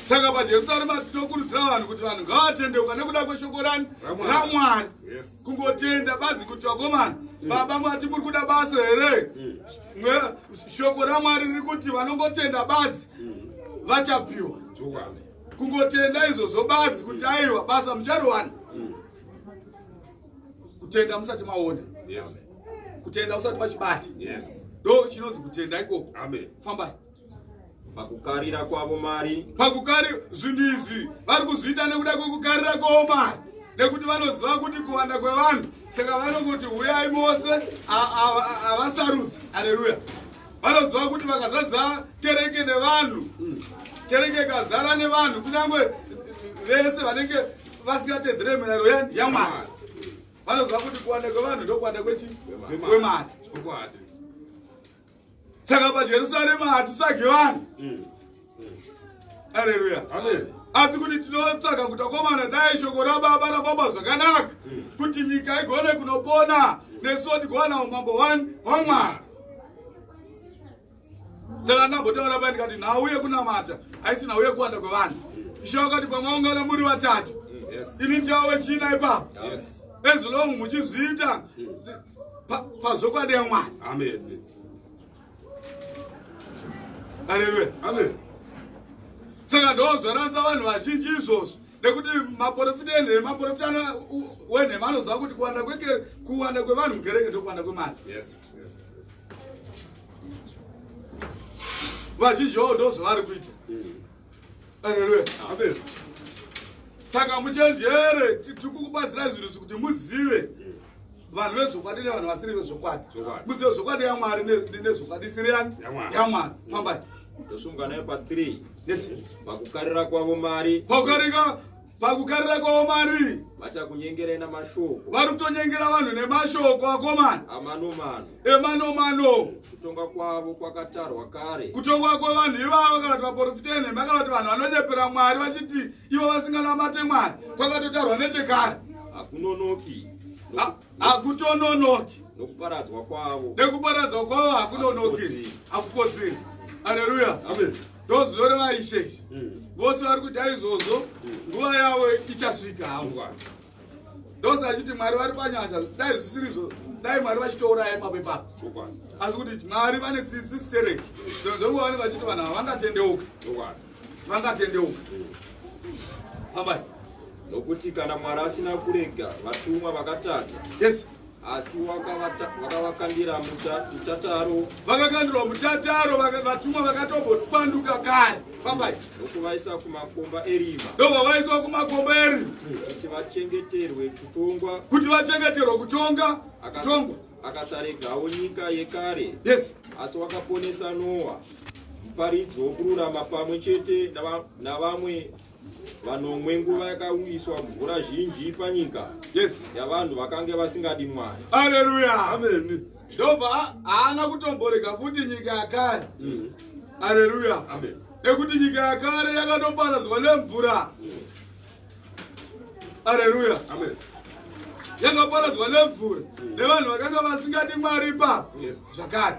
Saka paJerusarema tinokurudzira vanhu kuti vanhu ngavatendeuka nekuda kweshoko rani? RaMwari. Kungotenda badzi kuti vakomana, baba mwati muri kuda basa here? Shoko raMwari riri kuti vanongotenda badzi vachapiwa. Kungotenda izvozvo badzi kuti aiwa, basa muchariwana. Kutenda musati maona, kutenda usati wachibata, ndo chinonzi kutenda ikoko. Amen. Fambai. Pakukarira kwavo mari. Pakukari zvinhu izvi vari kuzviita nekuda kwekukarira kwavo mari, nekuti vanoziva kuti kuwanda kwevanhu, saka vanongoti huyai mose, havasarudzi. Aleluya. Vanoziva kuti vakazadza kereke nevanhu, kereke ikazara nevanhu, kunyange vese vanenge vasingatedzere mirayiro yaMwari, vanoziva kuti kuwanda kwevanhu ndokuwanda kwechi kwemari. Saka paJerusarema hatitsvagi vanhu. Aleluya. Amen. Asi kuti tinotsvaga kuti akomana, dai shoko rababa rafamba zvakanaka, kuti nyika igone kunopona, nesuwo tigowana umambo hwaMwari. Saka ndambotaura pai ndikati nhau yekunamata haisi nhau yekuwanda kwevanhu. Ishe wakati pamaungana muri vatatu, ini ndichava wechina ipapo. As long muchizviita pazvokwadi yaMwari. Amen. Aleluya. Amen. Saka ndo zvarasa vanhu vazhinji izvozvo, nekuti maprofita enhema, maprofita wenhema anoziva kuti kuwanda kwevanhu mukereke ndokuwanda kwemari. Vazhinji vavo ndo zvavari kuita. Aleluya. Amen. Saka muchenjere, tikukubatsirai zvinhu izvi kuti muzive vanhu vezvokwadi nevanhu vasiri vezvokwadi. Muzive zvokwadi yaMwari nezvokwadi isiri yani? YaMwari. YaMwari. Fambai. Tosunga nayo pa3. Yes. Pakukarira kwavo mari. Pakukarira kwavo mari. Vachakunyengerai namashoko. Vari kutonyengera vanhu nemashoko, akomana. Amanomano. Emanomano. Kutonga kwavo kwakatarwa kare. Kutongwa kwevanhu ivavo, kana kuti vaprofita enhema, kana kuti vanhu vanonyepera Mwari vachiti ivo vasinganamate Mwari, kwakatotarwa nechekare. Hakunonoki. Hakutononoki. Nokuparadzwa kwavo. Nekuparadzwa kwavo hakunonoki. Hakukotsiri. Hakukotsiri. Aleluya. Amen. Ndo zvinoreva Ishe izvi. Vose vari kuita izvozvo, nguva yavo ichasvika havo. Ndosachiti Mwari vari panyasha. Dai zvisirizvo, dai Mwari vachitouraya ipapo ipapo. Asi kuti Mwari vane tsitsi stereki. Zvino zvenguva vanenge vachiti vanhu ava vangatendeuka. Vangatendeuka. Fambai. Nokuti kana Mwari asina kurega vatumwa vakatadza, asi wakavakandira mutataro. Vakakandirwa mutataro, vatumwa vakatobopanduka kare. Fambai. Nokuvaisa kumakomba erima. Ndobva vaiswa kumakomba erima. Kuti vachengeterwe kutongwa. Kuti vachengeterwe kutonga, kutongwa. Akasaregawo nyika yekare, asi wakaponesa Noa, muparidzi wokururama, pamwe chete navamwe vanomwe, nguva yakauyiswa mvura zhinji panyika yavanhu vakanga vasingadi Mwari. Aleluya. Amen. Ndobva haana kutomborega futi nyika yakare. Aleluya. Amen. Nekuti nyika yakare yakatoparadzwa nemvura. Aleluya. Amen. Yakaparadzwa nemvura nevanhu vakanga vasingadi Mwari ipapo. Zvakare,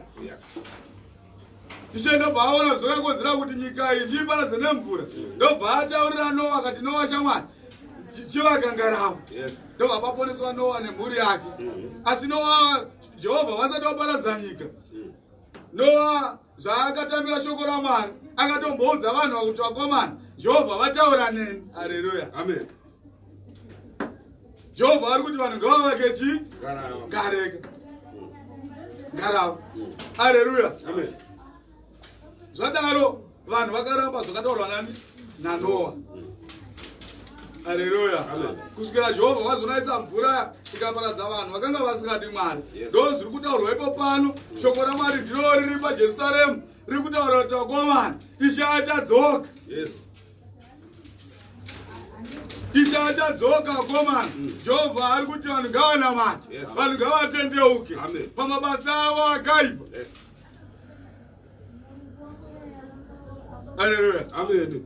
Ishe ndobva aona zvakakodzera kuti nyika iyi ndiiparadze nemvura. Ndobva ataurira Noa, akati, "Noa shamwari, chivaka ngarava." Ndobva paponeswa Noa nemhuri yake. Asi Noa, Jehovha vasati vaparadza nyika, Noa zvaakatambira shoko raMwari, akatomboudza vanhu vakuti, "Vakomana, Jehovha vataura neni." Aleluya. Amen. Jehovha ari kuti vanhu ngavavake chi Ngarava. ngareka, ngarava. Aleluya. Amen. Zvadaro vanhu vakaramba zvakataurwa nani? NaNoa. Haleluya. Kusvikira Jehovha vazonaisa mvura ikaparadza vanhu vakanga vasingadi Mwari. Ndo zviri kutaurwa ipo pano. Shoko raMwari ndiro riri paJerusaremu riri kutaura kuti vakomana, Ishe achadzoka. Ishe achadzoka vakomana. Jehovha ari kuti vanhu ngavanamate. Vanhu ngavatendeuke pamabasa avo akaipa. Haleluya. Amen.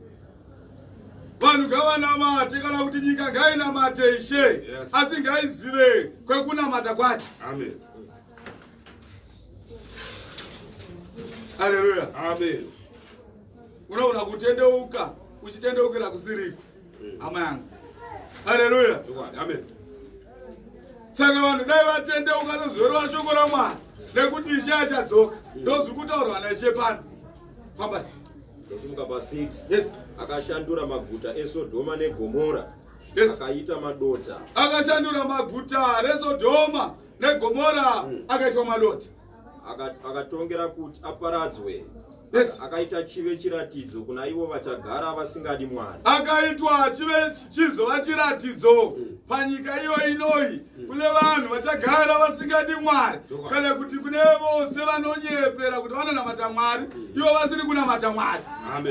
Vanhu ngavanamate, kana kuti nyika ngainamate Ishe. Asi ngaizive kwekunamata kwacho. Amen. Haleluya. Amen. Unoona kutendeuka uchitendeukira kusiriko, hama yangu. Haleluya. Chokwadi. Amen. Saka vanhu dai vatendeuka sezvinoreva shoko raMwari, nekuti Ishe achadzoka. Ndozviri kutaurwa naIshe pano. Fambai. Tosimuka pa6. Yes. Akashandura maguta eSodhoma neGomora. Akaita madota. Akashandura maguta reSodhoma neGomora akaitwa madota. Akatongera kuti aparadzwe. Akaita chive chiratidzo kuna ivo vachagara vasingadi Mwari. Akaitwa chive chizova chiratidzo panyika iyo inoyi kune vanhu vachagara vasingadi Mwari, kana kuti kune vose vanonyepera kuti vanonamata Mwari ivo vasiri kunamata Mwari,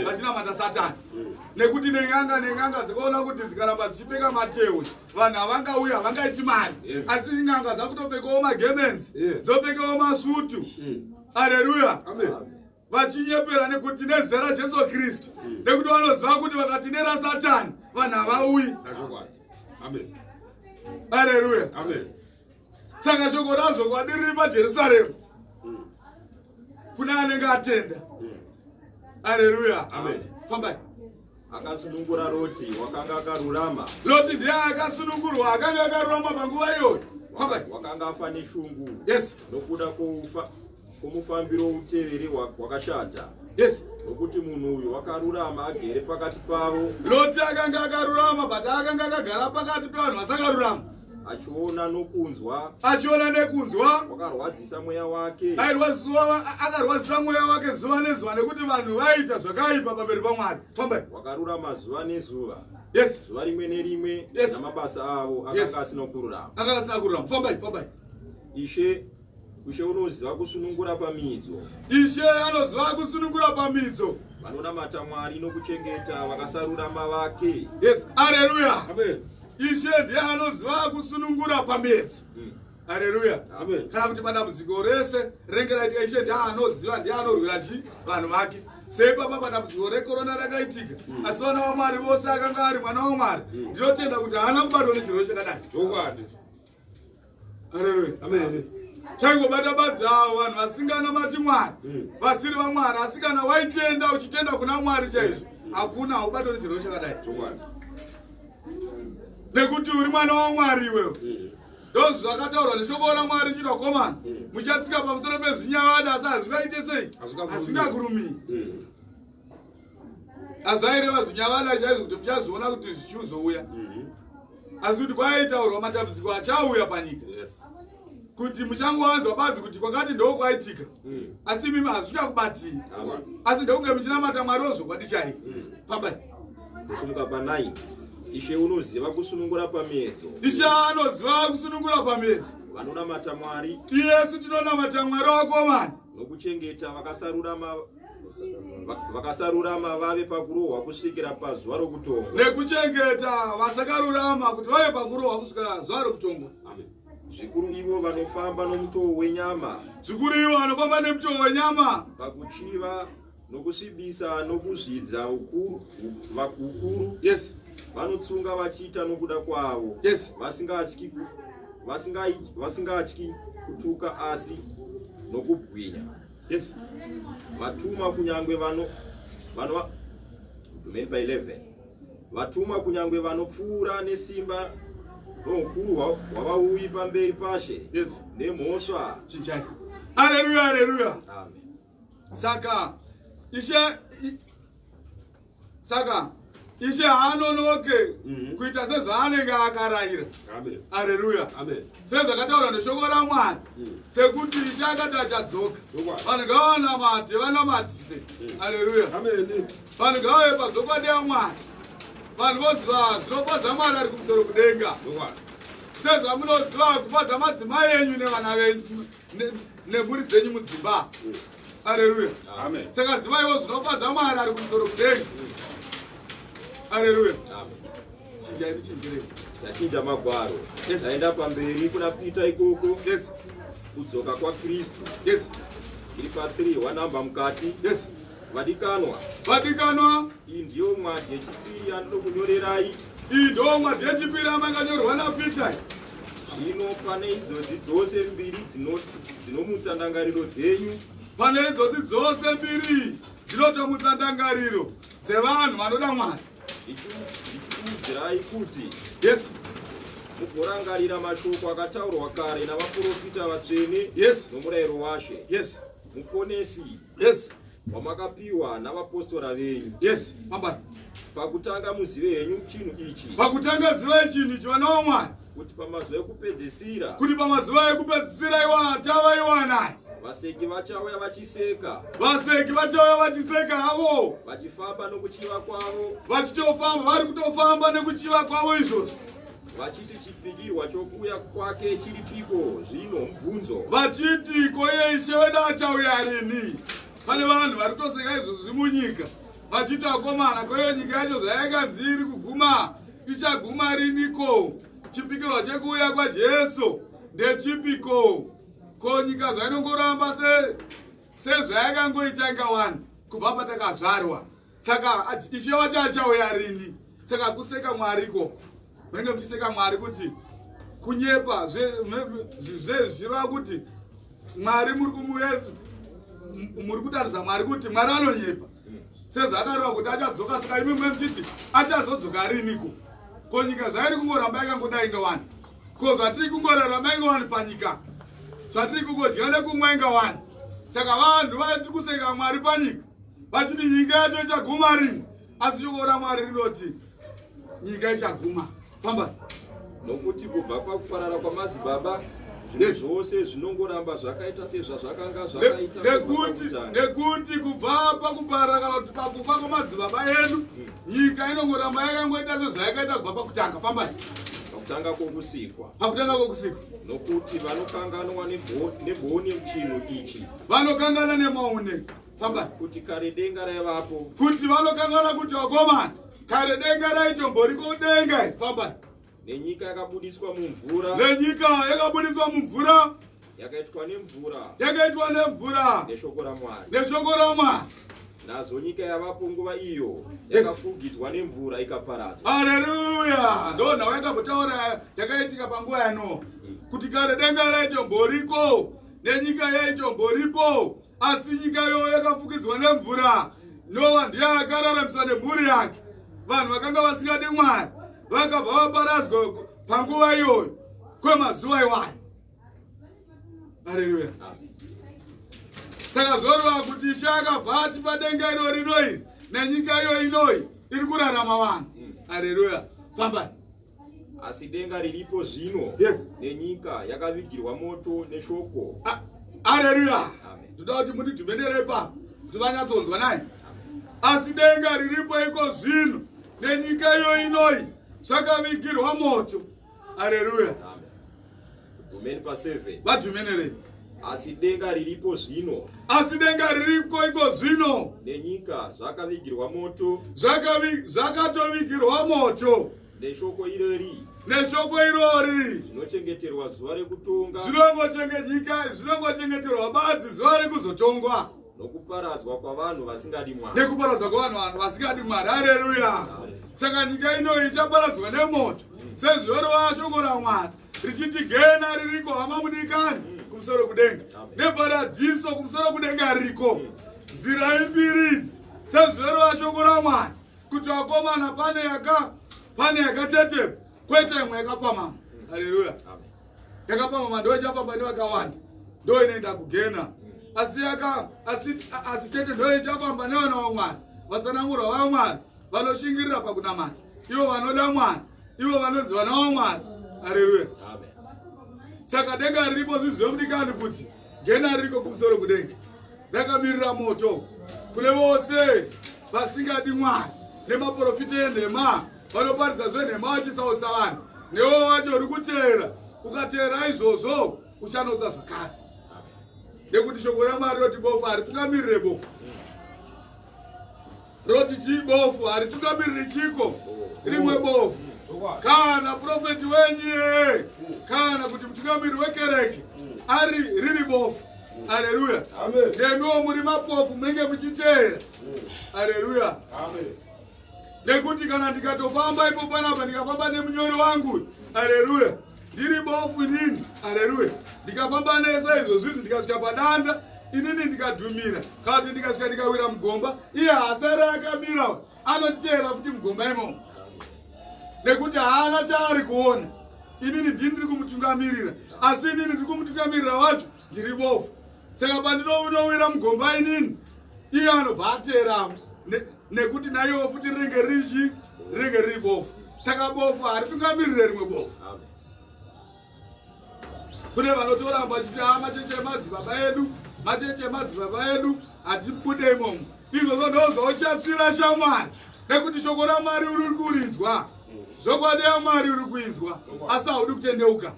vachinamata Satani. Nekuti nen'anga dzikaona kuti dzikaramba dzichipfeka matehwe, vanhu havangauya, havangaiti mari. Asi n'anga dzakutopfekawo magemenzi, dzopfekawo masvutu. Aleluya. Vachinyepera nekuti nezita raJesu Kristu, nekuti vanoziva kuti vakati neraSatani vanhu havauyi. Aleluya. Saka shoko razvokwadi riri paJerusaremu kune anenge atenda. Aleluya. Fambai. Akasunungura Roti wakanga akarurama. Roti ndiye akasunungurwa, akanga akarurama panguva iyoyo. Fambai. Wakanga afa neshungu. Nokuda kwomufambiro uteveri wakashata. Nokuti munhu uyu wakarurama agere pakati pavo. Loti akanga akarurama, but akanga akagara pakati pevanhu vasakarurama. Achiona nokunzwa. Achiona nekunzwa. Wakarwadzisa mweya wake. Akarwadzisa mweya wake zuva nezuva, nekuti vanhu vaiita zvakaipa pamberi paMwari. Fambai. Wakarurama zuva nezuva. Zuva rimwe nerimwe namabasa avo akanga asina kururama. Akanga asina kururama. Fambai, fambai. Ishe unoziva kusunungura pamidzo. Ishe anoziva kusunungura pamidzo. Vanonamata Mwari nokuchengeta vakasarurama vake. Yes. Haleluya. Amen. Ishe ndiye anoziva kusunungura pamidzo. Haleluya. Amen. Kana kuti padambudziko rese rinenge raitika, Ishe ndiye anoziva, ndiye anorwira chi vanhu vake. Seipapa padambudziko rekorona rakaitika, asi vana vaMwari vose akanga ari mwana waMwari. Ndinotenda kuti haana kubatwa nechirwere chakadai. Chokwadi. Haleluya. Amen. Chaingobata badzi avo vanhu vasinganamati Mwari, vasiri vaMwari. Asi kana waitenda, uchitenda kuna Mwari chaizvo, hakuna, haubatwi nechirwere chakadai. Chokwadi. Nekuti uri mwana waMwari iwewe. Ndozvakataurwa neshoko raMwari chiti, vakomana, muchatsika pamusoro pezvinyavada, asi hazvingaite sei? Hazvingakurumii. Hazvaireva zvinyavada chaizvo kuti muchazviona kuti zvichizouya, asi kuti kwaitaurwa matambudziko achauya panyika, kuti muchangowanzwa badzi kuti kwakati ndo kwaitika, asi imimi hazvingakubatii, asi ndokunge muchinamata Mwari wozvokwadi chai. Fambai. Kusimuka pa9. Ishe unoziva kusunungura pamiedzo. Ishe anoziva kusunungura pamiedzo. Vanonamata Mwari. Iyesu tinonamata Mwari wakomana. Nokuchengeta vakasarurama vave pakurohwa kusvikira pazuva rokutongwa. Nekuchengeta vasakarurama kuti vave pakurohwa kusvikira zuva rokutongwa. Amen. Zvikuru ivo vanofamba nomutoo wenyama. Zvikuru ivo vanofamba nemutoo wenyama. Pakuchiva nokusvibisa nokuzvidza ukuru. Vanotsunga vachiita nokuda kwavo. Vasingatyi kutuka asi nokubwinya. Vatumwa kunyange vano vano dhumeni pa 11. Vatumwa kunyange vanopfuura nesimba noukuru hwavauyi pamberi paShe. Nemhosva. Chinjai. Haleluya, haleluya. Amen. Saka Ishe haanonoke kuita sezvaanenge akarayira. Amen. Haleluya. Amen. Sezvakataurwa neshoko raMwari, sekuti Ishe akati achadzoka. Chokwadi. Vanhu ngavanamate, vanamatise. Haleluya. Amen. Vanhu ngavave pazvokwadi yaMwari. Vanhu voziva zvinofadza Mwari ari kumusoro kudenga. Sezvamunoziva kufadza madzimai enyu nevana venyu nemhuri dzenyu mudzimba. Aleluya. Amen. Saka zivaiwo zvinofadza Mwari ari kumusoro kudenga. Aleluya. Amen. Chinjai tichinjirei. Tachinja magwaro. Yes. Taenda pamberi kuna Peter ikoko. Yes. Kudzoka kwaKristu. Yes. Iri pa 3 wanamba mukati. Yes. Vadikanwa. Vadikanwa. Iyi ndiyo mwadhi yechipiri yandinokunyorerai. Iyi ndiyo mwadhi yechipiri yamakanyorwa naPeter. Zvino pane idzodzi dzose mbiri dzinomutsa ndangariro dzenyu. Pane idzodzi dzose mbiri dzinotomutsa ndangariro dzevanhu vanoda Mwari. Ndichikuudzirai kuti yes, mugorangarira mashoko akataurwa kare navaprofita vatsvene. Yes. Nomurayiro waShe. Yes. Muponesi. Yes. Wamakapiwa navapostora venyu. Yes. Mambani. Pakutanga muzive henyu chinhu ichi. Pakutanga zivai chinhu ichi, vana vaMwari. Kuti pamazuva ekupedzisira. Kuti pamazuva ekupedzisira iwana tava iwanai. Vaseki vachauya vachiseka. Vaseki vachauya vachiseka havo. Vachifamba nokuchiva kwavo. Vachitofamba, vari kutofamba nekuchiva kwavo izvozvo. Vachiti chipikirwa chokuuya kwake chiripiko zvino mubvunzo. Vachiti koiye Ishe wedu achauya rini? Pane vanhu vari kutoseka izvozvi munyika. Vachiti akomana, koiye nyika yacho zvayakanzi iri kuguma, ichaguma riniko? Chipikirwa chekuuya kwaJesu ndechipiko? Ko nyika zvainongoramba sezvayakangoita inga wani kubva patakazvarwa. Saka Ishe wacho achauya rini? Saka kuseka Mwari ikoko. Munenge muchiseka Mwari kuti kunyepa zvireva kuti Mwari muri kutarisa Mwari kuti Mwari anonyepa. Sezvaakareva kuti achadzoka, saka imi mune muchiti achazodzoka riniko? Ko nyika zvairi kungoramba yakangodai inga wani? Ko zvatiri kungorarama inga wani panyika? Zvatiri kungodya nekumwa inga wani? Saka vanhu vatiri kuseka Mwari panyika vachiti nyika yacho ichaguma rini? Asi shoko raMwari rinoti nyika ichaguma. Famba. Nokuti kubva pakuparara kwamadzibaba zvinhu zvose zvinongoramba zvakaita sezvazvakanga zvakaita. Nekuti kubva pakuparara kana kuti pakufa kwamadzibaba edu nyika inongoramba yakangoita sezvayakaita kubva pakutanga. Fambai. Pakutanga kwokusikwa. Pakutanga kwokusikwa. Nokuti vanokanganwa nebwoni chinhu ichi. Vanokanganwa nemaune. Fambai. Kuti kare denga raivapo. Kuti vanokanganwa kuti vakomana kare denga raitomboriko denga. Fambai. Nenyika yakabudiswa mumvura. Nenyika yakabudiswa mumvura. Yakaitwa nemvura. Yakaitwa nemvura. Neshoko raMwari. Neshoko raMwari. Nazvo nyika yavapo nguva iyo yakafugidzwa nemvura ikaparadzwa. Haleluya. Ndo nhau yakambotaura yakaitika panguva yaNoa. Kuti kare denga raitomboriko nenyika yaitomboripo, asi nyika iyo yakafukidzwa nemvura. Noa ndiye akararamiswa nemhuri yake. Vanhu vakanga vasingadi Mwari vakabva vaparadzwa panguva iyoyo kwemazuva iwayo. Haleluya. Saka zvoreva kuti Ishe akabva atipa denga iro rino iri nenyika iyo inoyi iri kurarama vanhu. Haleluya. Fambai. Asi denga riripo zvino. Yes. Nenyika yakavigirwa moto neshoko. Haleluya. Ndoda kuti mundidhumenere ipapo kuti vanyatsonzwa naye. Asi denga riripo iko zvino nenyika iyo inoyi zvakavigirwa moto. Haleluya. Dhumeni pa 7. Vadhumenerei. Asi denga riripo zvino. Asi denga ririko iko zvino. Nenyika zvakavigirwa moto. Zvakatovigirwa moto. Neshoko irori. Neshoko irori. Zvinochengeterwa zuva rekutonga. Zvinongochengeterwa badzi zuva rekuzotongwa. Nokuparadzwa kwavanhu vasingadi Mwari. Nekuparadzwa kwavanhu vasingadi Mwari. Haleluya. Saka nyika ino ichaparadzwa nemoto. Sezvinoreva shoko raMwari richiti gena ririko hama mudikani kumusoro kudenga. Neparadhiso kumusoro kudenga ririko. Nzira imbiri idzi sezvinoreva shoko raMwari kuti vakomana pane yakatetepa kwete imwe yakapamama. Haleluya. Yakapamama ndo ichafamba nevakawanda, ndo inoenda kugena. Asi tete ndo ichafamba nevana vaMwari, vatsanangurwa vaMwari, vanoshingirira pakunamata, ivo vanoda Mwari, ivo vanonzi vana vaMwari. Haleluya. Saka denga riripo zvizive mudikani kuti gena ririko kumusoro kudenga rakamirira moto kune vose vasingadi Mwari nemaprofita enhema. Vanoparidza zvenhema vachisautsa vanhu. Newe wacho uri kuteera, ukateera izvozvo uchanotsva zvakare. Nekuti shoko raMwari roti bofu haritungamirire bofu. Roti chii bofu haritungamiriri chiko rimwe bofu. Kana profeti wenyu iyeye kana kuti mutungamiriri wekereke ari riri bofu. Aleluya. Nemiwo muri mapofu munenge muchiteera. Aleluya. Nekuti kana ndikatofamba ipo panapa ndikafamba nemunyori wangu, aleluya, ndiri bofu inini, aleluya, ndikafamba nese izvo zvinhu ndikasvika padanda inini ndikadhumira kana kuti ndikasvika ndikawira mugomba, iye haasari akamira, anotiteera futi mugomba imomo nekuti haana chaari kuona. Inini ndini ndiri kumutungamirira, asi inini ndiri kumutungamirira wacho ndiri bofu. Saka pandinowira mugomba inini, iye anobva ateeramo nekuti naiwo futi rinenge richi rinenge riri bofu. Saka bofu haritungamirire rimwe bofu. Kune vanotoramba vachiti a macheche emadzibaba edu, macheche emadzibaba edu, hatibude imomo. Izvozvo ndo zvauchatsvira shamwari, nekuti shoko raMwari uri kurinzwa, zvokwadi yaMwari uri kuinzwa, asi haudi kutendeuka.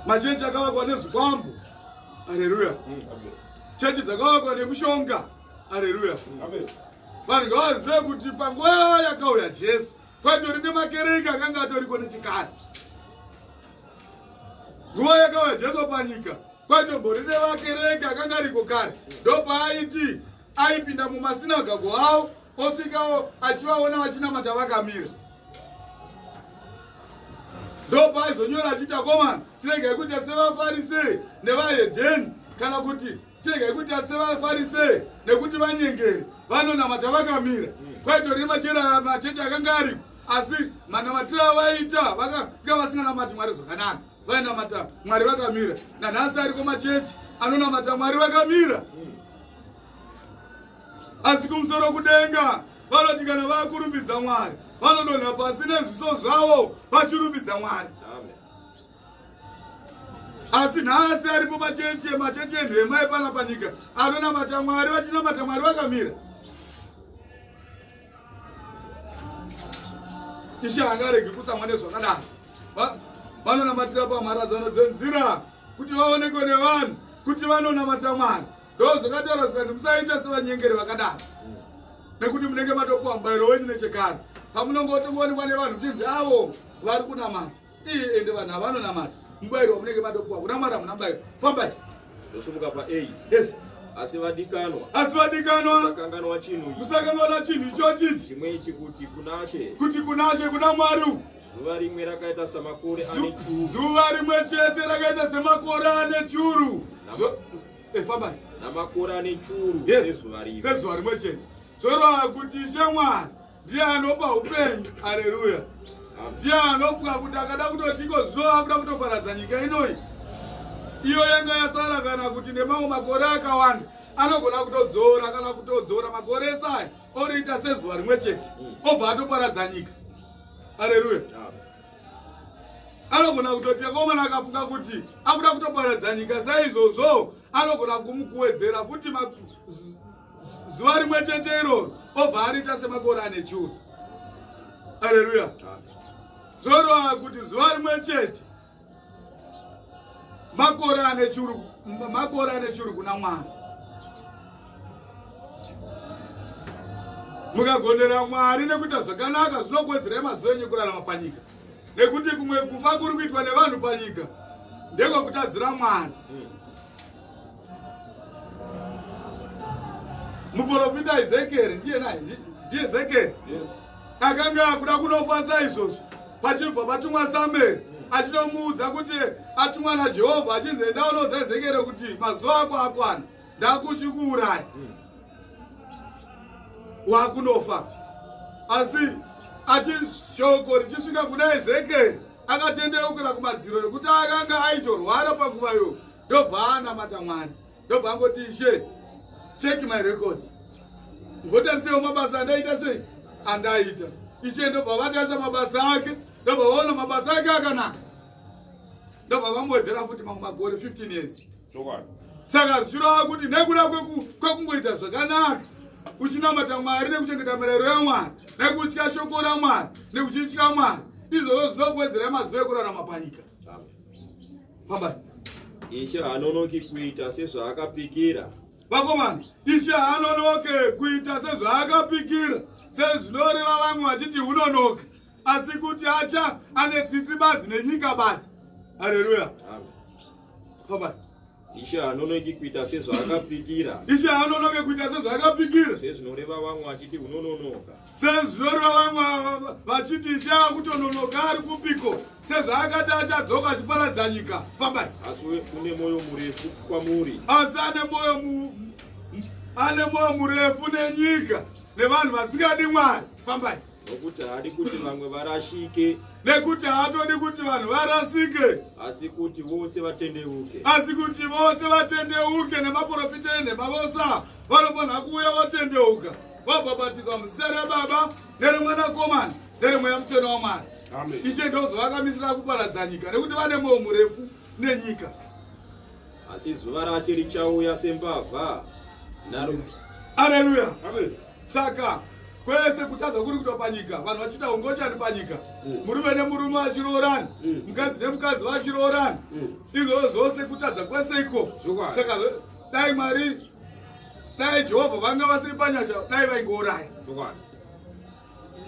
Machechi akavakwa nezvikwambo, aleluya. Chechi dzakavakwa nemushonga, aleluya. Vanhu ngavazive kuti panguva yakauya Jesu kwaitori nemakereke akanga atoriko nechikare. Nguva yakauya Jesu panyika kwaitombori nevakereke akanga ariko kare. Ndopaaiti aipinda mumasinagogo avo osvikawo achivaona vachinamata vakamira. Ndopaaizonyora achiita, komana, tiregai kuita sevaFarisei nevahedheni, kana kuti tiregai kuita sevaFarisei nekuti vanyengeri vanonamata vakamira. Kwaitori machechi akanga ariko, asi manamatiro avaita vakanga vasinganamati Mwari zvakanaka, vainamata Mwari vakamira. Nanhasi ariko machechi anonamata Mwari vakamira, asi kumusoro kudenga vanoti kana vakurumbidza Mwari vanodonha pasi nezviso zvavo vachirumbidza Mwari. Asi nhasi aripo machechi machechi enhema epana panyika anonamata Mwari vachinamata Mwari vakamira. Ishe haangaregi kutsamwa nezvakadaro. Vanonamatira pamharadzano dzenzira kuti vaonekwe nevanhu kuti vanonamata Mwari. Ndo zvakataura zvikanzi musaita sevanyengeri vakadaro, nekuti munenge matopuwa mubayiro wenyu nechekare. Pamunongotongoonekwa nevanhu muchinzi avo vari kunamata, iye ende vanhu havanonamata, mubayiro wamunenge matopuwa kuna Mwari hamuna mubayiro. Fambai. Ndosumuka pa8. Yes. Asi vadikanwa, asi vadikanwa, musakanganwa chinhu ichi. Musakanganwa chinhu ichochi chimwe ichi, kuti kunaShe, kuti kunaShe, kuna Mwari uku, zuva rimwe rakaita samakore ane churu, zuva rimwe chete rakaita semakore ane churu. Fambai. Namakore ane churu Yes. sezuva rimwe. Sezuva rimwe chete. Zvoreva kuti Ishe Mwari ndiye anopa upenyu, aleluya. Ndiye anofunga kuti akada kutoti iko zvino akuda kutoparadza nyika inoyi, iyo yanga yasara kana kuti nemamwe makore akawanda, anogona kutodzora kana kutodzora makore esaya oriita sezuva rimwe chete, obva atoparadza nyika, aleluya. Anogona kutoti akomana akafunga kuti akuda kutoparadza nyika saizvozvo, anogona kumukuwedzera futi zuva rimwe chete iroro, obva ariita semakore ane churu, aleluya. Zvoreva kuti zuva rimwe chete makore ane churu, makore ane churu kuna Mwari. Mukagonera Mwari nekuita zvakanaka, zvinokuwedzerai mazuva enyu ekurarama panyika, nekuti kumwe kufa kuri kuitwa nevanhu panyika ndekwekutadzira Mwari. Muprofita Ezekieri, ndiye naye, ndiye Ezekieri. Yes. Akanga akuda kunofa saizvozvo, pachibva patumwa Samueri achinomuudza kuti atumwa naJehovha, achinzi enda unoudza Ezekieri kuti mazuva ako akwana, ndakuchikuuraya, wakunofa. Asi achishoko richisvika kuna Ezekieri, akatendeukira kumadziro nekuti akanga aitorwara panguva iyoyo, ndobva anamata Mwari, ndobva angoti, Ishe, check my records, mbotarisewo mabasa andaita sei andaita. Ishe ndobva vatarisa mabasa ake, ndobva vaona mabasa ake akanaka, ndobva vamuwedzera futi mamwe makore 15 years. Chokwadi. Saka zvichireva kuti nekuda kwekungoita zvakanaka. Uchinamata Mwari nekuchengeta mirayiro yaMwari, nekutya shoko raMwari, nekuchitya Mwari. Izvozvo zvinokuwedzerai mazuva ekurarama panyika. Fambai. Ishe haanonoki kuita sezvaakapikira. Vakomana, Ishe haanonoke kuita sezvaakapikira, sezvinoreva vamwe vachiti unonoka, asi kuti acha ane tsitsi badzi nenyika badzi. Haleluya. Fambai. Ishe haanonoki kuita sezvaakapikira. Ishe haanonoke kuita sezvaakapikira. Sezvinoreva vamwe vachiti unononoka. Sezvinoreva vamwe vachiti Ishe akutononoka ari kupiko, sezvaakati achadzoka achiparadza nyika. Fambai. Asi une mwoyo murefu kwamuri. Asi ane mwoyo ane mwoyo murefu nenyika nevanhu vasingadi Mwari. Fambai. Nokuti haadi kuti vamwe varashike. Nekuti haatodi kuti vanhu varasike. Asi kuti vose vatendeuke. Asi kuti vose vatendeuke. Nemaprofita enhema vose vanofanira kuuya vatendeuka, vabhabhatidzwa muzita raBaba nereMwanakomana nereMweya Mutsvene waMwari. Ishe ndozvavakamisira kuparadza nyika, nekuti vane mwoyo murefu nenyika. Asi zuva raShe richauya sembavha. Aleluya. Saka kwese kutadza kuri kuitwa panyika, vanhu vachiita ungochani panyika, murume nemurume vachiroorani, mukadzi nemukadzi vachiroorani, izvozvo zvose kutadza kwese iko. Saka dai Mwari, dai Jehovha vanga vasiri panyasha, dai vaingouraya.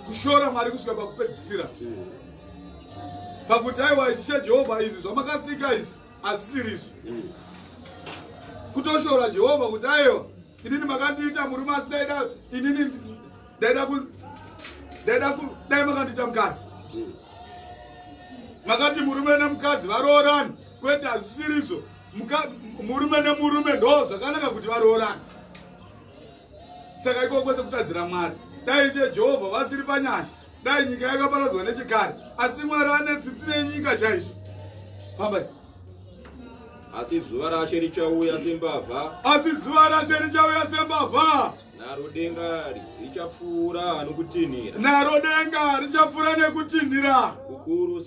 Kushora Mwari kusvika pakupedzisira, pakuti aiwa, Ishe Jehovha, izvi zvamakasika izvi hazvisiri izvi. Kutoshora Jehovha kuti aiwa, inini makandiita murume, asi daida inini ndaida dai makandiita mukadzi. Makati murume nemukadzi varoorani, kwete, hazvisirizvo. Murume nemurume ndo zvakanaka kuti varoorani. Saka ikoko kwese kutadzira Mwari. Dai Ishe Jehovha vasiri panyasha, dai nyika yakaparadzwa nechekare, asi Mwari ane tsitsi nenyika chaizvo. Fambai. Asi zuva raShe richauya sembavha. Asi zuva raShe richauya sembavha. Naro denga richapfuura nokutinhira. Naro denga richapfuura nekutinhira kukuru,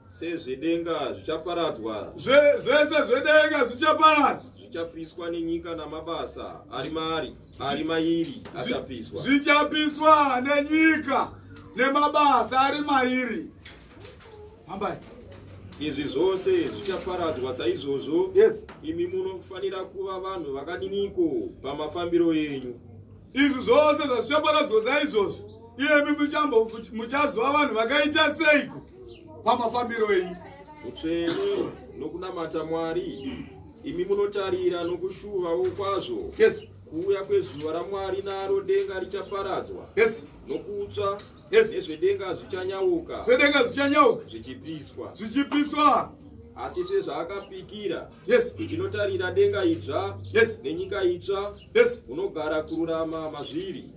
sezvedenga zvichaparadzwa. Zvese zvedenga zvichaparadzwa. Zvichapiswa nenyika namabasa ari mari ari mairi achapiswa. Zvichapiswa nenyika nemabasa ari mairi. Fambai. Izvi zvose zvichaparadzwa saizvozvo. Imi munofanira kuva vanhu vakadiniko pamafambiro enyu? Izvi zvose zvazvichaparadzwa saizvozvo, iyemi muchazova vanhu vakaita seiko pamafambiro enyu? Utsvene nokunamata Mwari, imi munotarira nokushuvawo kwazvo kuuya kwezuva raMwari, naro denga richaparadzwa nokutsva, nezvedenga zvichanyauka. Zvedenga zvichanyauka. Zvichipiswa. Zvichipiswa. Asi sezvaakapikira, tinotarira denga idzva nenyika itsva, unogara kururama mazviri.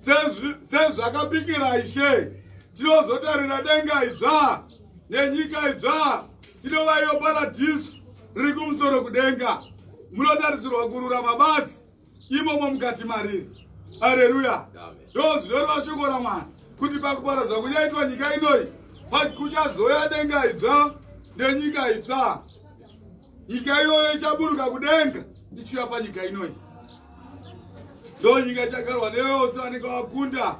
Sezvakapikira Ishe, tinozotarira denga idzva nenyika idzva, inova iyo paradhiso riri kumusoro kudenga, munotarisirwa kururama badzi imomo mukati mariri. Areruya. Ndo zvinoreva shoko raMwari kuti pakuparadzwa kuchaitwa nyika inoyi, kuchazoya denga idzva nenyika itsva. Nyika iyoyo ichaburuka kudenga ichiuya panyika inoyi. Ndo nyika ichagarwa nevose vanenge vakunda.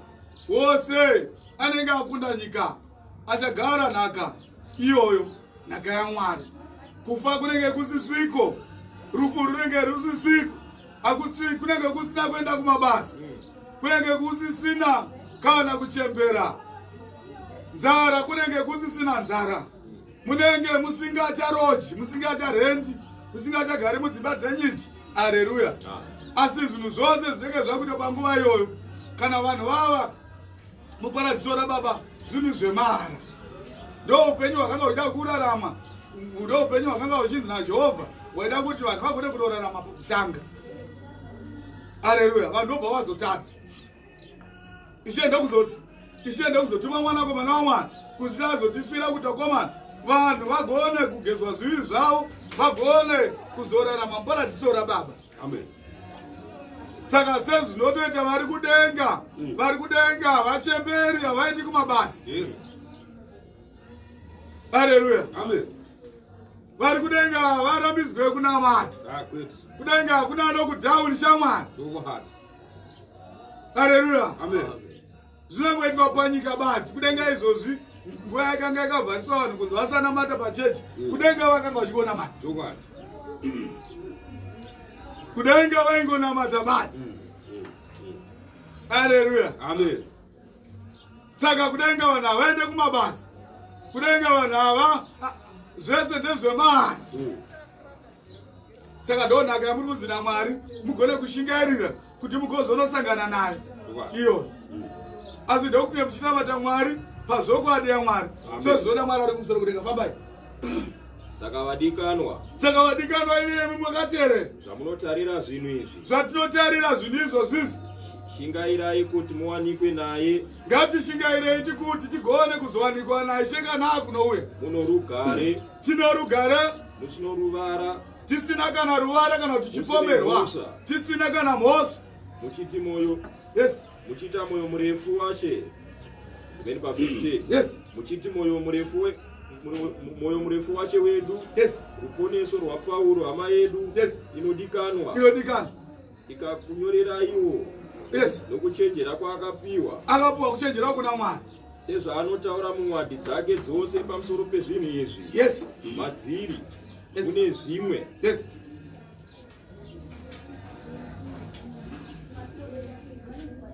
Wose anenge akunda nyika achagara nhaka iyoyo, nhaka yaMwari. Kufa kunenge kusisiko, rufu runenge rusisiko, akusi kunenge kusina kuenda kumabasa, kunenge kusisina kana kuchembera, nzara kunenge kusisina nzara, munenge musingacharoji, musingacharendi, musingachagari mudzimba dzenyidzi. Areruya. Asi zvinhu zvose zvinenge zvakuita panguva iyoyo, kana vanhu vava muparadiso raBaba, zvinhu zvemahara. Ndo upenyu hwakanga huchida kurarama, ndo upenyu hwakanga huchinzi naJehovha waida kuti vanhu vagone kutorarama pokutanga. Areruya. Vanhu vobva vazotadza. Ishe ndokuzotuma Mwanakomana waMwari kuti azotifira, kuti akomana vanhu vagone kugezwa zvivi zvavo, vagone kuzorarama muparadiso raBaba. Amen. Saka sezvinotoita vari kudenga, vari kudenga vachemberi, havaendi kumabasa. Aleluya. Amen. Vari kudenga varambidzwe kunamata. Ah, kwete. Kudenga hakuna lockdown, shamwari. Chokwadi. Haleluya. Zvinongoitwa panyika badzi. Kudenga izvozvi nguva yakanga yakavhariswa vanhu kunzi vasanamata pachechi. Kudenga vakanga vachingonamata. Chokwadi. Kudenga vaingonamata badzi. Haleluya. Amen. Saka kudenga vanhu havaende kumabasa. Kudenga vanhu ava zvese ndezvemari. Saka ndo nhaka yamuri kunzi naMwari mugone kushingairira kuti mugozonosangana nayo iyo. Asi ndokunge muchinamata Mwari pazvokwadi yaMwari. Sezvinoda Mwari ari kumusoro kudenga. Fambai. Saka vadikanwa. Saka vadikanwa imi makateerera. Zvamunotarira zvinhu izvi. Zvatinotarira zvinhu izvozvi izvi. Shingairai kuti muwanikwe naye. Ngatishingairei tikuti tigone kuzowanikwa naye Ishe kana akunouya. Muno rugare. Tino rugare. Musino ruvara. Tisina kana ruvara kana kuti chipomerwa. Tisina kana mhosva. Muchiti moyo. Yes. Muchiita moyo murefu washe. Then pa 15. Yes. Muchiti moyo murefu we moyo murefu washe wedu. Yes. Ruponeso rwaPauro hama yedu. Yes. Inodikanwa. Inodikanwa. Ikakunyoreraiwo. Yes. Nokuchenjera kwaakapiwa. Akapiwa kuchenjera kuna Mwari. Sezvaanotaura mumwadhi dzake dzose pamusoro pezvinhu izvi. Yes. Madziri. Yes. Kune zvimwe. Yes.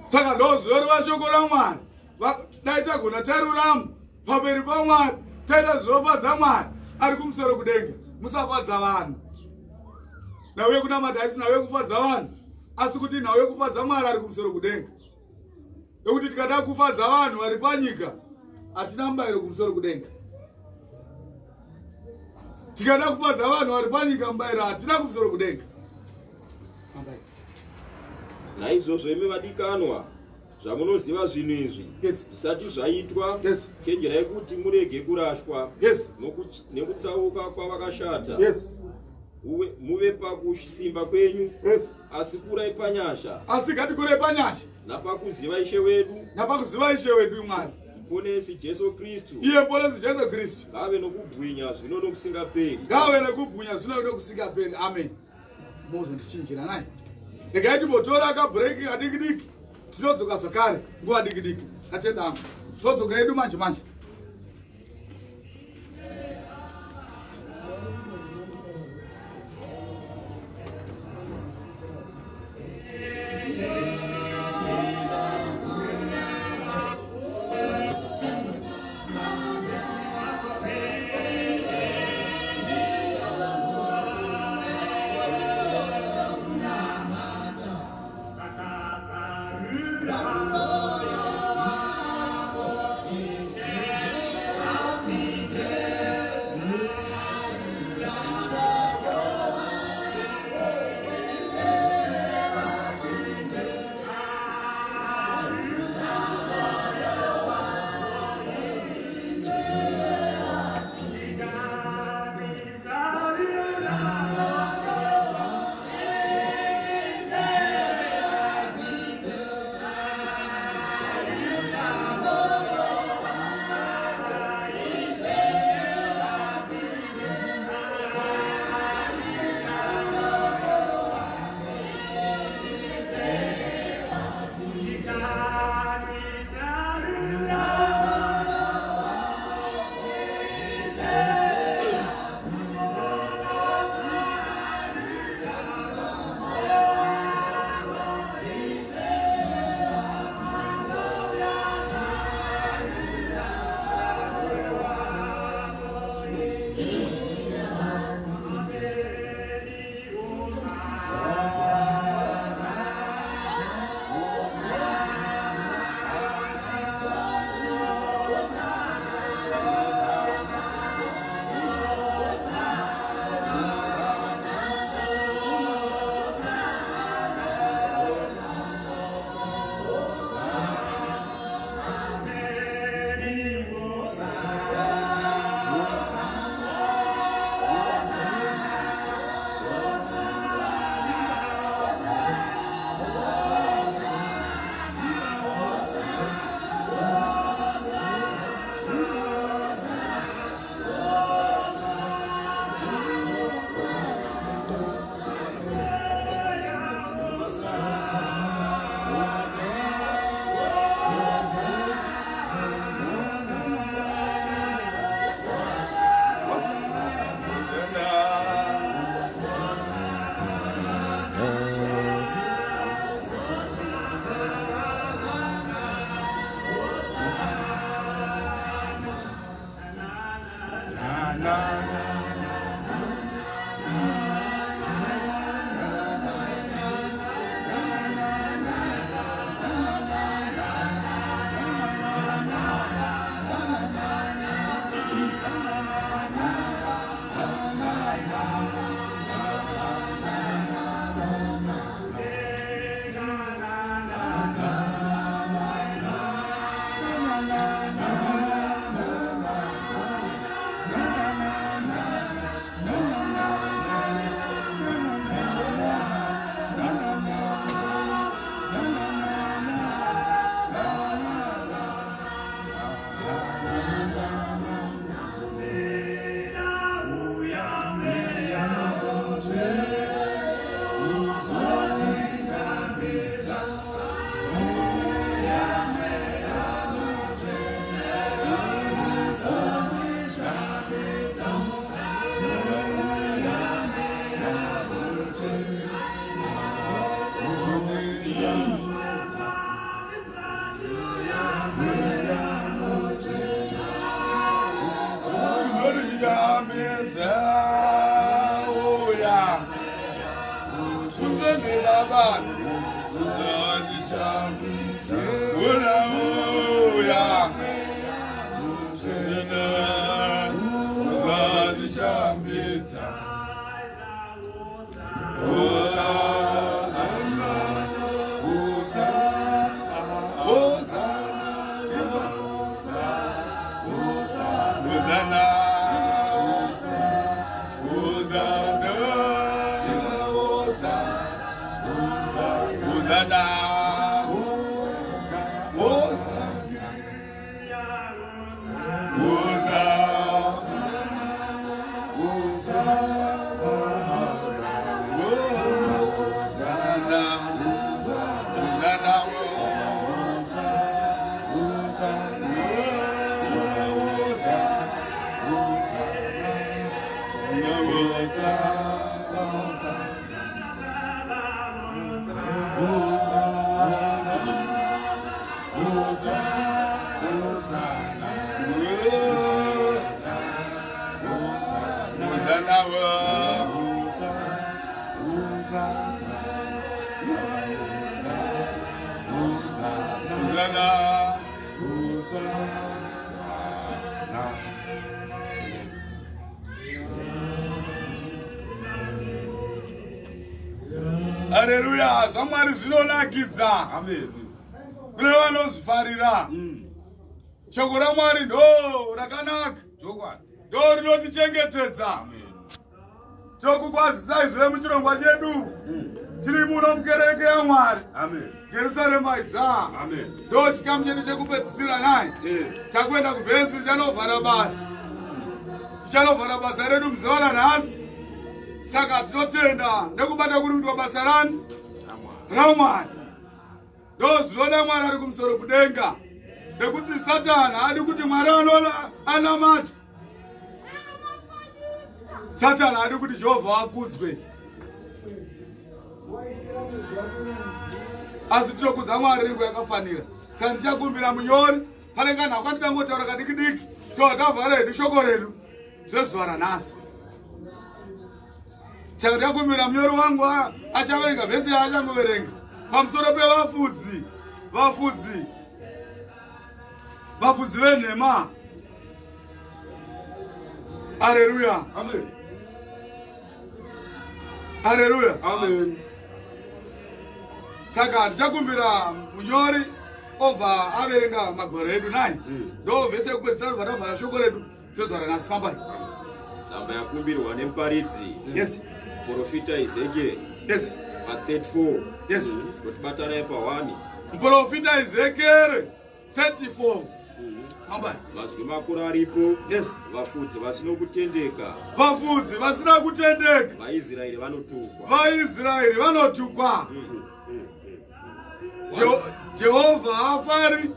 Saka ndozvinoreva shoko raMwari. Dai tagona tarurama pamberi paMwari, taita zvinofadza Mwari ari kumusoro kudenga. Musafadza vanhu. Nhau yekunamata haisi nhau yekufadza vanhu, asi kuti nhau yekufadza Mwari ari kumusoro kudenga. Nekuti tikada kufadza vanhu vari panyika, hatina mubayiro kumusoro kudenga. Tikada kufadza vanhu vari panyika, mubayiro hatina kumusoro kudenga. Naizvozvo imi vadikanwa, zvamunoziva zvinhu izvi Yes. zvisati zvaitwa, Yes. chenjerai kuti murege kurashwa Yes. nekutsauka kwavakashata. Yes. Muve pakusimba kwenyu, Yes. asi kurai panyasha. Asi ngatikurei panyasha. Napakuziva Ishe wedu. Napakuziva Ishe wedu Mwari. Muponesi Jesu Kristu. Iye Muponesi Jesu Kristu. Ngave nokubwinya zvino nokusingaperi. Ngave nokubwinya zvino nokusingaperi. Amen. Mozondichinjira naye. Regai timbotora ka break kadiki diki. Tinodzoka zvakare nguva diki diki. Atenda angu. Todzoka yedu manje manje. Mutsvene Baba, uzondishambidza. Unauya Mutsvene, uzondishambidza. Hosanna, Hosanna, Hosanna, Hosanna, Hosanna, Hosanna, Haleluya, zvaMwari zvinonakidza. Amen. Kune vanozvifarira. Shoko raMwari ndo rakanaka, Chokwadi. ndo rinotichengetedza. Amen. Tokukwazisai zve muchirongwa chedu. Tiri muno mukereke yaMwari, Amen. Jerusarema idzva. Amen. Ndo chikamu chedu chekupedzisira nhai. Takuenda kuvhesi ichanovhara basa. Ichanovhara basa redu muzuva ranhasi. Saka tinotenda nekubata kuri kuitwa basa rani raMwari. Ndo zvinoda Mwari ari kumusoro kudenga, nekuti Satani haadi kuti Mwari anamatwe. Satani haadi kuti Jehovha akudzwe. Asi tinokudza Mwari nenguva yakafanira. Saka ndichakumbira munyori pane kanhu akatida ngotaura kadiki diki, tobva tavhara hedu shoko redu zvezuva ranhasi. Saka ndichakumbira munyori wangu achaverenga vhesi yaachangoverenga pamusoro pevafudzi, vafudzi, vafudzi venhema. Haleluya. Amen. Haleluya. Amen. Saka ndichakumbira munyori obva averenga magwaro edu nai. Ndo vhesi yekupedzisira tobva tavhara shoko redu zvezuva ranhasi. Fambai. Tsamba yakumbirwa nemuparidzi. Yes. Muprofita Ezekiel Yes. pa 34. Yes. Totibatanai pa 1. Muprofita Ezekiel 34. Fambai. Mazwi makuru aripo. Yes. Vafudzi vasina kutendeka. Vafudzi vasina kutendeka. VaIsraeri vanotukwa. VaIsraeri vanotukwa. Jehovha haafari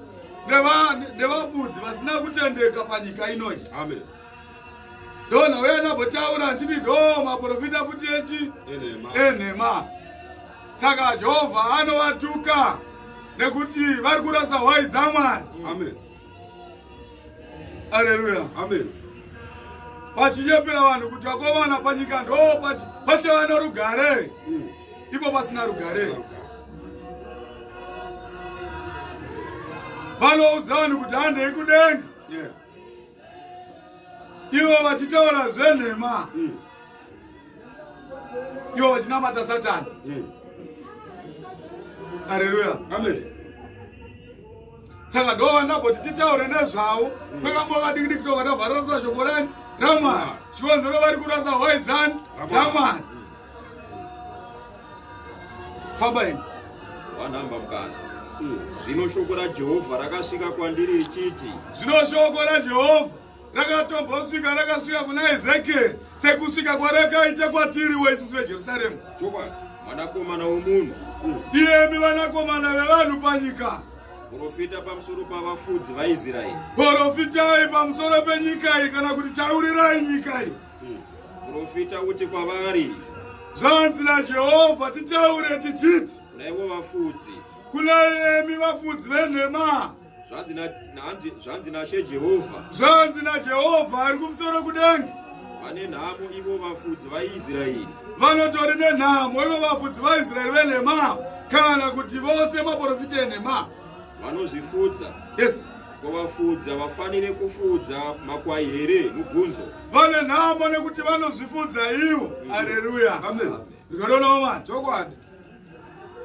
nevafudzi vasina kutendeka panyika inoyi. Amen. Ndona uya ndambotaura achiti ndo maprofita futi echi enhema. Saka Jehovha anovatuka nekuti vari kurasa hwai dzaMwari. Amen. Haleluya. Amen. Vachinyepera vanhu kuti vakomana panyika ndo pachava nerugare. Ipo pasina rugare. Vanoudza vanhu kuti handei kudenga. Ivo vachitaura zvenhema. Ivo vachinamata Satani. Haleluya. Amen. Saka ndo vandamboti titaure nezvavo. Kwakangova diki diki tobva tavharasa shoko rani raMwari. Chikonzero vari kurasa hwai dzani dzaMwari. Famba ini. Wanhamba mukati. Zvino shoko raJehovha rakasvika kwandiri richiti. Zvino shoko raJehovha rakatombosvika, rakasvika kuna Ezekiel sekusvika kwarakaita kwatiriwo isusu veJerusarema. Chokwadi. Mwanakomana womunhu. Iyemi vanakomana vevanhu panyika. Profita pamusoro pavafudzi vaIsraeri. Profitai pamusoro penyika iyi, kana kuti taurirai nyika iyi. Profita uti kwavari. Zvanzi naJehovha titaure tichiti. Kuna ivo vafudzi. Kuna imi vafudzi venhema. Zvanzi naShe Jehovha. Zvanzi naJehovha ari kumusoro kudenga. Vane nhamo ivo vafudzi vaIsraeri. Vanotori nenhamo ivo vafudzi vaIsraeri venhema, kana kuti vose maprofita enhema. Vanozvifudza. Yes. Ko vafudzi havafanire kufudza makwai here? Mubvunzo. Vane nhamo nekuti vanozvifudza ivo. Aleluya. Amen. Ndikadona Mwari. Chokwadi.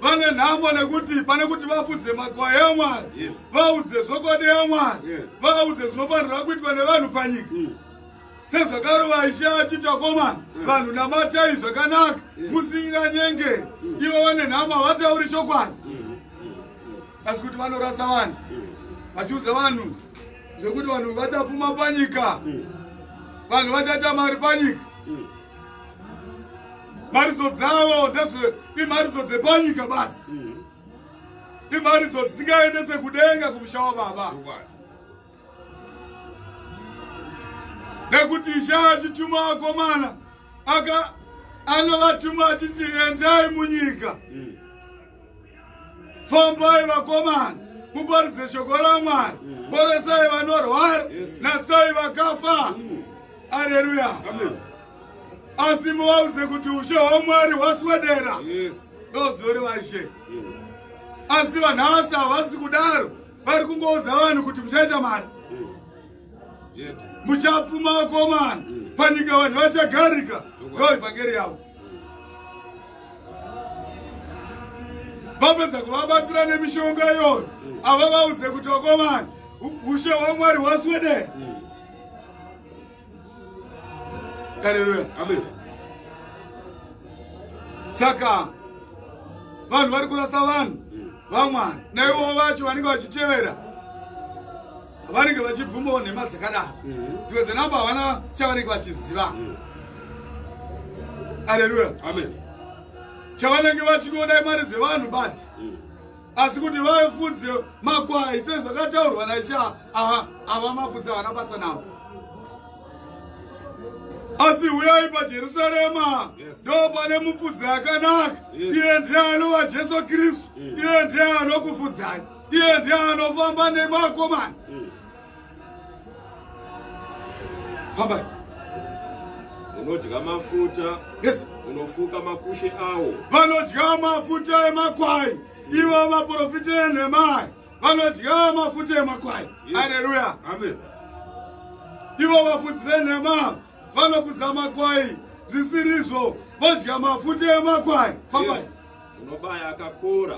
Vane nhamo nekuti pane kuti vafudze makwai aMwari. Yes. Vaudze zvokwadi yaMwari. Yeah. Vaudze zvinofanirwa kuitwa nevanhu panyika. Sezvakarova Ishe achiti akomana, vanhu namatai zvakanaka, musinganyengeri. Ivo vane nhamo havatauri chokwadi. Asi kuti vanorasa vanhu. Vachiudza vanhu zvekuti vanhu vachapfuma panyika. Vanhu vachaita mari panyika. Mharidzo dzavo ndezve imharidzo dzepanyika basi. Imharidzo dzisingaendese kudenga kumusha wababa. Nekuti Ishe achituma vakomana, aka anovatuma achiti endai munyika. Fambai vakomana, muparidze shoko raMwari, poresai vanorwara, natsai vakafa. Aleluya. Amen. Asi muvaudze kuti ushe hwaMwari hwaswedera. Yes. Ndozoreva Ishe. Asi vanhasi havasi kudaro, vari kungoudza vanhu kuti muchaita mari. Yet. Muchapfuma vakomana, panyika vanhu vachagarika. Ndo evhangeri yavo. Vapedza kuvabatsira nemishonga iyoyo, havavaudze kuti vakomana, ushe hwaMwari hwaswedera. Haleluya. Amen. Saka vanhu vari kurasa vanhu vaMwari, naivowo vacho vanenge vachitevera vanenge vachibvumawo nhema dzakadaro. Dzimwe dzenhamba havana chavanenge vachiziva. Aleluya. Amen. Chavanenge vachingoda imari dzevanhu badzi. Asi kuti vafudze makwai sezvakataurwa naIshe, ava mafudzi havana basa navo. Asi huyai paJerusarema, ndo pane mufudzi akanaka. Iye ndiye anova Jesu Kristu. Iye ndiye anokufudzai. Iye ndiye anofamba nemakomana. Fambai. Unodya mafuta. Yes. Unofuka makushe awo. Vanodya mafuta emakwai. Ivo vaprofita enhema. Vanodya mafuta emakwai. Haleluya. Amen. Ivo vafudzi venhema vanofudza makwai zvisirizvo, vodya mafuta emakwai. Fambai. Yes. Unobaya akakora.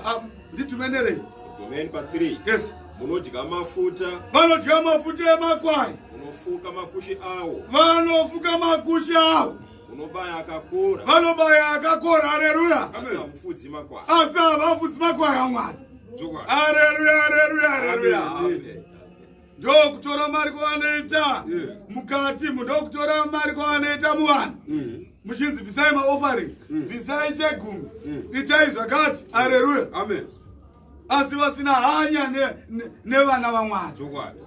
Nditumenerei. Domain pa 3. Yes. Munodya mafuta. Vanodya mafuta emakwai. Unofuka makushe awo. Vanofuka makushe awo. Unobaya akakora. Vanobaya akakora. Haleluya. Asi hamufudzi makwai. Asi havafudzi makwai aMwari. Haleluya, haleluya, haleluya. Amen. Ndokutora mari kwavanoita mukati, ndokutora mari kwavanoita muvanhu. Muchinzi bvisai maoffering, bvisai chegumi, itai zvakati. Haleluya. Amen. Asi vasina hanya nevana vaMwari. Chokwadi.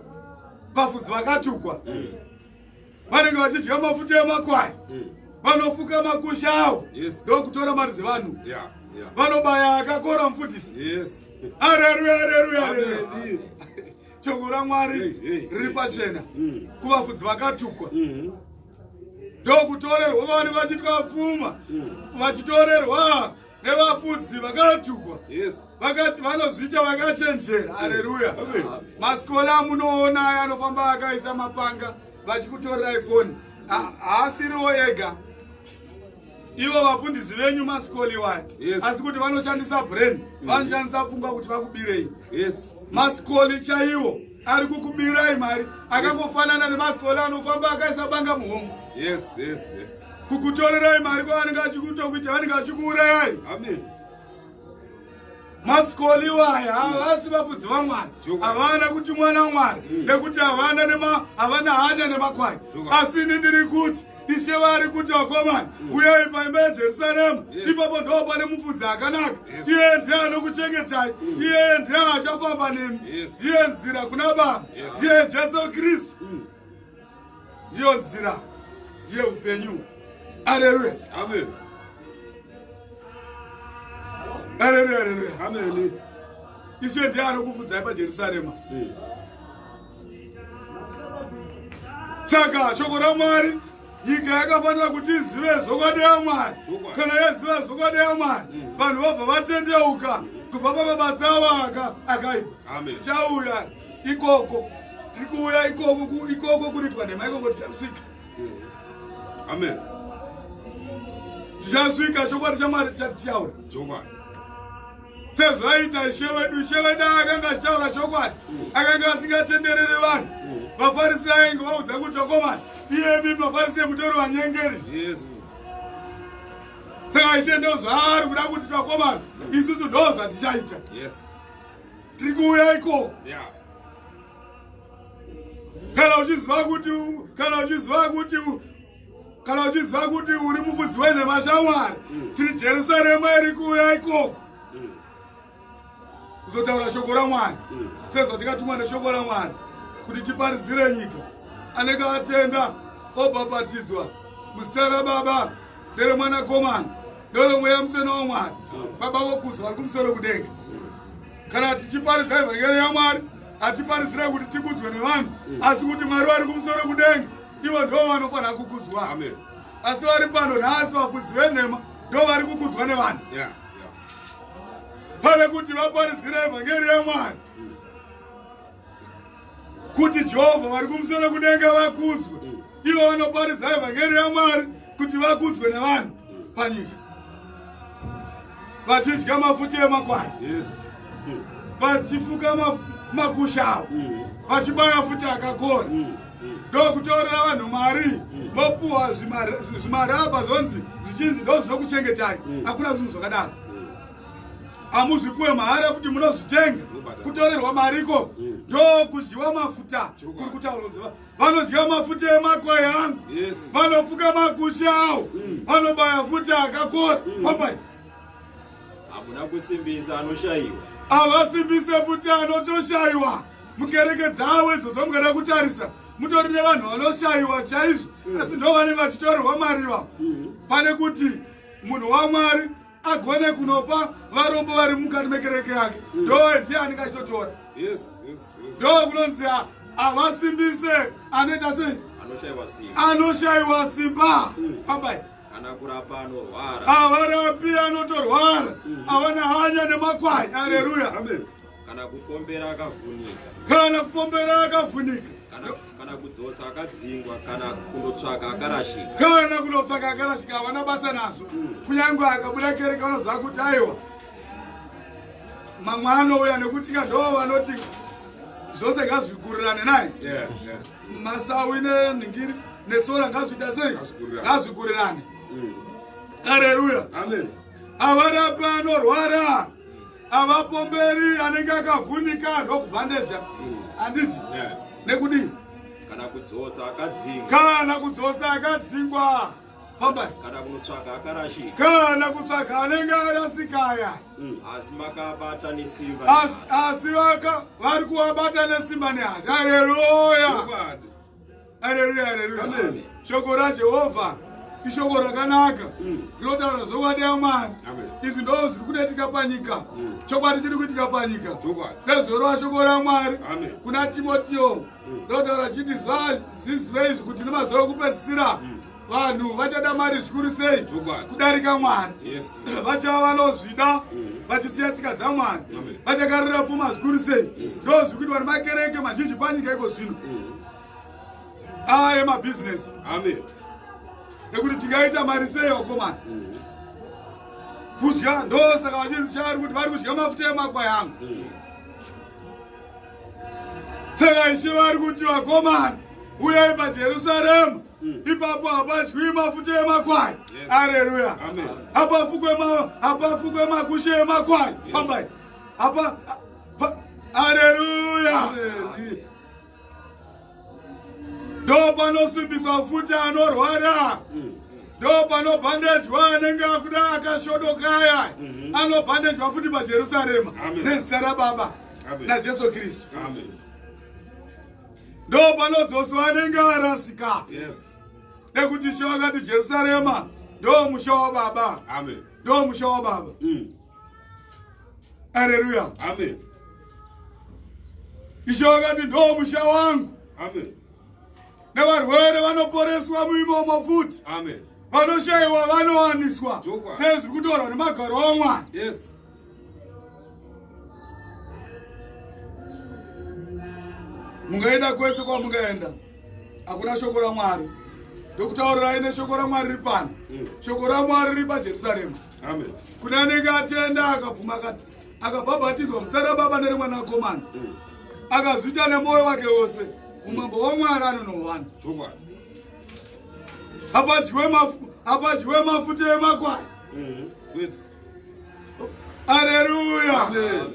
Vafudzi vakatukwa. Vanenge vachidya mafuta emakwai. Vanofuka makusha awo. Ndokutora mari dzevanhu. Vanobaya akakora mufundisi. Yes. Haleluya, haleluya, haleluya. Shoko raMwari riri pachena kuvafudzi vakatukwa. Ndokutorerwa vanhu vachitwa pfuma, vachitorerwa nevafudzi vakatukwa. Yes. Vakati vanozviita vakachenjera. Haleluya. Amen. Masikola amunoona aya anofamba akaisa mapanga vachikutorerai foni. Haasiriwo ega. Ivo vafundisi venyu masikoli waya. Yes. Asi kuti vanoshandisa brain, vanoshandisa pfungwa kuti vakubirei. Yes. Masikoli chaiwo ari kukubirai mari akangofanana nemasikoli anofamba akaisa banga muhomwe. Yes, yes, yes. Kukutorerai mari kwavanenge vachikutokuita, vanenge vachikuurayai. Amen. Masikoli waya havasi vafudzi vaMwari. Chokwadi. Havana kuti mwana Mwari, nekuti havana hanya nemakwai. Chokwadi. Asi ini ndiri kuti Ishe vari kuti vakomana, uyai paimba yeJerusarema. Yes. Ipapo ndo pane mufudzi akanaka. Yes. Iye ndiye anokuchengetai. Iye ndiye achafamba nemi. Yes. Ndiye nzira kuna Baba. Yes. Ndiye Jesu Kristu. Ndiyo nzira, ndiye upenyu. Haleluya. Amen. Haleluya, haleluya. Amen. Ishe ndiye anokufudzai paJerusarema. Saka shoko raMwari Nyika yakafanira kuti izive zvokwadi yaMwari. Kana yaziva zvokwadi yaMwari, vanhu vobva vatendeuka kubva pamabasa avo akaipa. Tichauya ikoko, tiri kuuya ikoko, ikoko kunoitwa nhema ikoko tichasvika. Amen. Tichasvika, chokwadi chaMwari tichatichaura. Sezvaiita Ishe wedu, Ishe wedu akanga achitaura chokwadi, akanga asingatendereri vanhu. VaFarisi ainge vaudza kuti, vakomana, iyemi maFarisi emutori vanyengeri. Saka Ishe ndo zvaari kuda kuti, vakomana, isusu ndo zvatichaita. Tiri kuuya ikoko. Kana uchiziva kuti kana uchiziva kuti kana uchiziva kuti uri mufudzi wenhema, shamwari, tiri Jerusarema iri kuuya ikoko kuzotaura shoko raMwari, sezvatikatumwa neshoko raMwari kuti tiparidzire nyika. Anenge atenda obhabhatidzwa muzita raBaba neremwanakomana neremweya Mutsvene waMwari, Baba vokudzwa vari kumusoro kudenga. Kana tichiparidza evhangeri yaMwari, hatiparidzire kuti tikudzwe nevanhu, asi kuti Mwari vari kumusoro kudenga ivo ndo vanofanira kukudzwa. Asi vari pano nhasi vafudzi venhema ndo vari kukudzwa nevanhu, pane kuti vaparidzire evhangeri yaMwari kuti Jehovha vari kumusoro kudenga vakudzwe. Ivo vanoparidza evhangeri yaMwari kuti vakudzwe nevanhu panyika, vachidya mafuta emakwai, vachifuka makusha avo, vachibaya futi akakora, ndokutorera vanhu mari, vopuhwa zvimarabha, zvonzi zvichinzi ndo zvinokuchengetai. Hakuna zvinhu zvakadaro. Hamuzvipuwe mahara kuti munozvitenga. Kutorerwa mari iko ndo kudyiwa mafuta kuri kutaura kunzi vanodya mafuta emakwai angu, vanofuka makusha awo, vanobaya futi akakora. Fambai. Hamuna kusimbisa anoshayiwa. Havasimbise futi anotoshayiwa. Mukereke dzavo idzodzo, mukada kutarisa, mutori nevanhu vanoshayiwa chaizvo, asi ndo vanenge vachitorerwa mari vavo, pane kuti munhu waMwari agone kunopa varombo vari mukati mekereke yake. Ndo ndiye anenge achitotora. Ndo kunonzi havasimbise anoita sei? Anoshayiwa simba. Anoshayiwa simba. Fambai. Kana kurapa anorwara. Havarapi anotorwara, havana hanya nemakwai. Aleluya. Amen. Kana kupombera akavhunika. Kana kupombera akavhunika. Kana kudzosa akadzingwa, kana kundotsvaka akarashika. Kana kunotsvaka akarashika, havana basa nazvo. Kunyange akabuda kereke, vanoziva kuti aiwa, mamwe anouya, nekuti ka ndo vanoti zvose ngazvikurirane naye. Masawi nenhingiri nesora ngazviita sei? Ngazvikurirane. Ngazvikurirane. Aleluya. Amen. Havarapi anorwara, havapomberi anenge akavhunika, ndokubhandeja, handiti? Yeah. Nekudii? Kana kudzosa akadzingwa. Kana kudzosa akadzingwa. Fambai. Kana kunotsvaka akarashika. Kana kutsvaga anenge arasikaya. Asi makabata nesimba. Asi vaka vari kuvabata nesimba nehasha. Aleluya. Chokwadi. Aleluya, aleluya. Amen. Shoko raJehovha ishoko rakanaka, rinotaura zvokwadi yaMwari. Amen. Izvi ndo zviri kutoitika panyika. Chokwadi chiri kuitika panyika Chokwadi. sezvorova shoko raMwari Amen. kuna Timotiyo, rinotaura chiti, "Zvizive izvi kuti nemazuva ekupedzisira vanhu vachada mari zvikuru sei Chokwadi. kudarika Mwari. Vachava vanozvida, vachisiya tsika dzaMwari. Amen. Vachakarira pfuma zvikuru sei." Ndo zviri kuitwa nemakereke mazhinji panyika iko zvino, aya emabhizinesi, Amen. ekuti tingaita mari sei, vakomana, kudya. Ndosaka vachinzi chaari kuti vari kudya mafuta emakwai angu. Saka Ishe vari kuti, vakomana, uyai paJerusarema. Ipapo hapadyiwi mafuta emakwai. Aleluya. Amen. Hapafukwe makushe emakwai. Fambai. Apa aleluya. Amen. Ndo panosimbiswa futi anorwara, ndo panobhandejwa anenge akuda akashodokaya, anobhandejwa futi paJerusarema Amen. nezita raBaba Amen. naJesu Kristu. Amen. Ndo panodzoswa anenge arasika, nekuti Ishe vakati Jerusarema ndo musha wababa. Amen. Ndo musha wababa. Aleluya. Amen. Ishe vakati ndo musha wangu. Amen. Nevarwere vanoporeswa muimomo futi. Amen. Vanoshayiwa vanowaniswa sezviri kutaurwa nemagaro aMwari. Yes. Mungaenda kwese kwamungaenda, hakuna shoko raMwari. Ndokutaurirai neshoko raMwari riri pano. Shoko raMwari riri paJerusarema. Amen. Kune anenge atenda akabvuma akabhabhatidzwa muzita raBaba nereMwanakomana, akazviita nemwoyo wake wose, umambo hwaMwari anonowana. Chokwadi. Hapadyiwe mafuta emakwai. Wait. Areruya. Amen.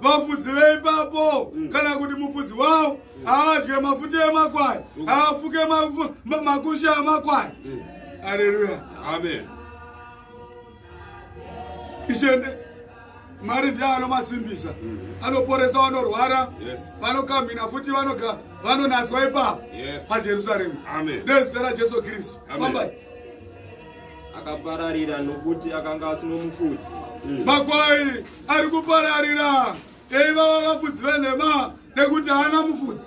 Vafudzi veipapo, kana kuti mufudzi wavo haadye mafuta emakwai, haafuke makushe amakwai. Areruya. Amen. Ishe Mwari ndiye anomasimbisa, anoporesa vanorwara, vanokamhina futi, vanonatswa ipapo paJerusarema Amen. nezita raJesu Kristu. Amen. Fambai. Akapararira nokuti akanga asino mufudzi. Makwai ari kupararira eiva vafudzi venhema nekuti haana mufudzi.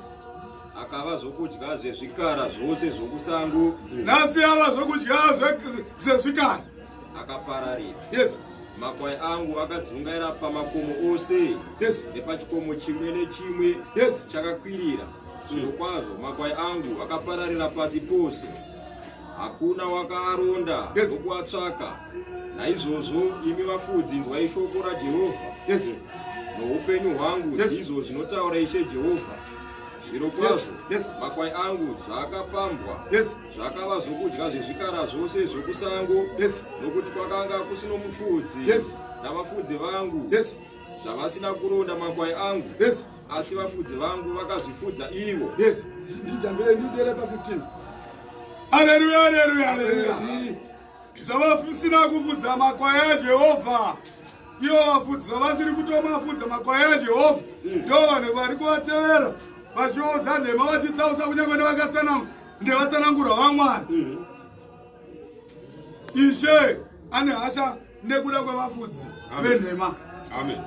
Akava zvokudya zvezvikara zvose zvokusango. Nhasi ava zvokudya zvezvikara. Akapararira. Yes. Makwai angu akadzungaira pamakomo ose nepachikomo chimwe nechimwe chakakwirira. Zvirokwazvo makwai angu akapararira pasi pose, hakuna wakaaronda nokuatsvaka. Naizvozvo imi vafudzi, inzwai shoko raJehovha. Noupenyu hwangu, ndizvo zvinotaura Ishe Jehovha, zvirokwazvo makwai angu zvaakapambwa, zvakava zvokudya zvezvikara zvose zvokusango, nokuti kwakanga kusino mufudzi, navafudzi vangu zvavasina kuronda makwai angu, asi vafudzi vangu vakazvifudza ivo. Yes, ndijambire ndidere pa15. Aleluya, aleluya, aleluya. Zvavasina kufudza makwai aJehovha, ivo vafudzi zvavasiri kutomafudza makwai aJehovha, ndo vanhu vari kuvatevera vachivaudza nhema, vachitsausa kunyange nevatsanangurwa vaMwari. Ishe ane hasha nekuda kwevafudzi venhema. Amen.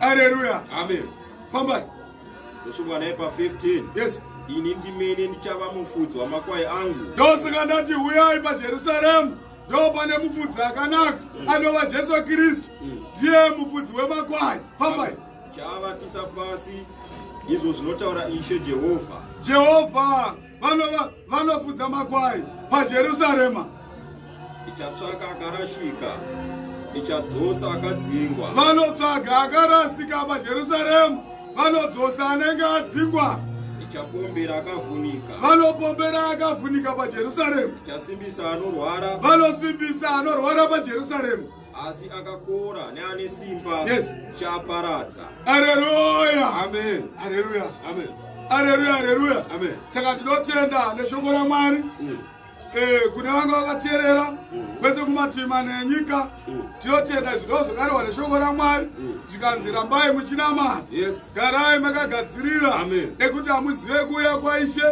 Aleluya. Amen. Fambai. Ndosvika naye pa15. Yes. Ini ndimene ndichava mufudzi wamakwai angu. Ndosaka ndati huyai paJerusaremu, ndo pane mufudzi akanaka anova Jesu Kristu, ndiye mufudzi wemakwai. Fambai. Chaavatisa pasi, izvo zvinotaura Ishe Jehovha. Jehovha vanofudza makwai paJerusarema. Ichatsvaka akarashika, ichadzosa akadzingwa. Vanotsvaga akarasika paJerusarema, vanodzosa anenge adzingwa. Ichapombera akavhunika. Vanopombera akavhunika paJerusarema. Ichasimbisa anorwara. Vanosimbisa anorwara paJerusarema. Asi akakora neane simba ndichaaparadza. Aleluya. Amen. Aleluya. Amen. Aleluya, aleluya. Amen. Saka tinotenda neshoko raMwari. Kune vanga vakateerera kwese kumatima nenyika, tinotenda zvido zvakarehwa neshoko raMwari, zvikanzi rambai muchinamata, garai makagadzirira, Amen. nekuti hamuzive kuuya kwaIshe.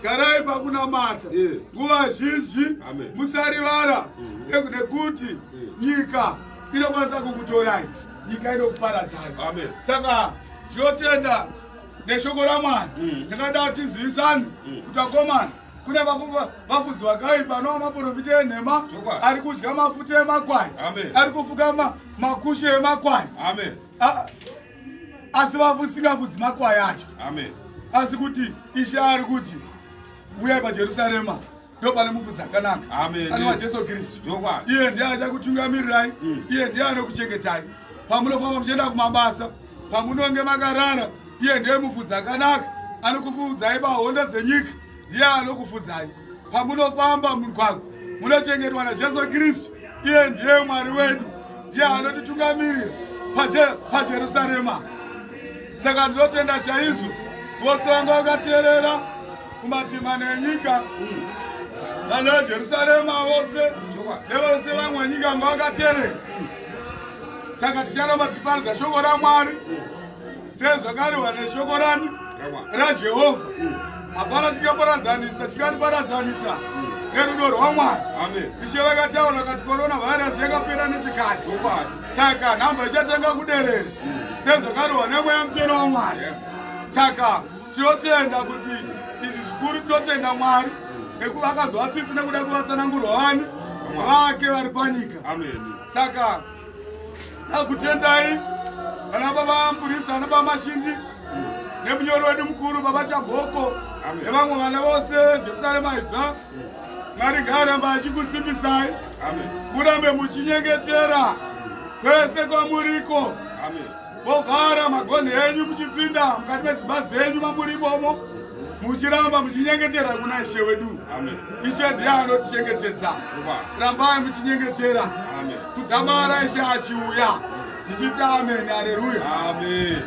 Garai pakunamata nguva zhinji, Amen. musarivara, nekuti nyika inokwanisa kukutorai, nyika inokuparadzai. Amen. Saka tinotenda neshoko raMwari. Ndakada tizivisane kuti akomana, kune vafudzi vakaipa anova maprofita enhema, Chokwadi. ari kudya mafuta emakwai, Amen. ari kufuka makushe emakwai, Amen. Asi vasingafudzi makwai acho. Amen. Asi kuti Ishe ari kuti uyai paJerusarema, ndo pane mufudzi akanaka Amen. anova Jesu Kristu. Chokwadi. Iye ndiye achakutungamirirai, iye ndiye anokuchengetai pamunofamba muchienda kumabasa, pamunonge makarara. Iye ndiye mufudzi akanaka anokufudzai pahondo dzenyika, ndiye anokufudzai pamunofamba mugwagwa, munochengetwa naJesu Kristu. Iye ndiye Mwari wedu, ndiye anotitungamirira paJerusarema. Saka ndinotenda chaizvo vose vanga vakateerera kumatima nenyika, vanhu veJerusarema vose nevose vamwe nyika vanga vakateerera. Saka ticharamba tichiparidza shoko raMwari sezvakarehwa neshoko rani raJehovha. Hapana chingaparadzanisa, chingatiparadzanisa nerudo rwaMwari. Amen. Ishe vakataura kati corona virus yakapera nechekare, saka nhamba ichatanga kuderera sezvakarehwa nemweya mutsvene waMwari. Saka Tinotenda kuti izvi zvikuru, tinotenda Mwari nekuvakanzwa tsitsi nekuda kuvatsanangurwa vani vake vari panyika. Saka dakutendai vana baba Mburisa, ana baba Mashindi, nemunyori wedu mukuru baba Chabhoko, nevamwe vana vose Jerusarema idzva. Mwari ngaaramba achikusimbisai, murambe muchinyengetera kwese kwamuriko, vovhara magonhi enyu muchipinda mukati medzimba dzenyu mamuri imomo, muchiramba muchinyengetera kuna Ishe wedu. Ishe ndiye anotichengetedza. Rambai muchinyengetera kudzamara Ishe achiuya. Ndichiti amen, aleluya. Amen.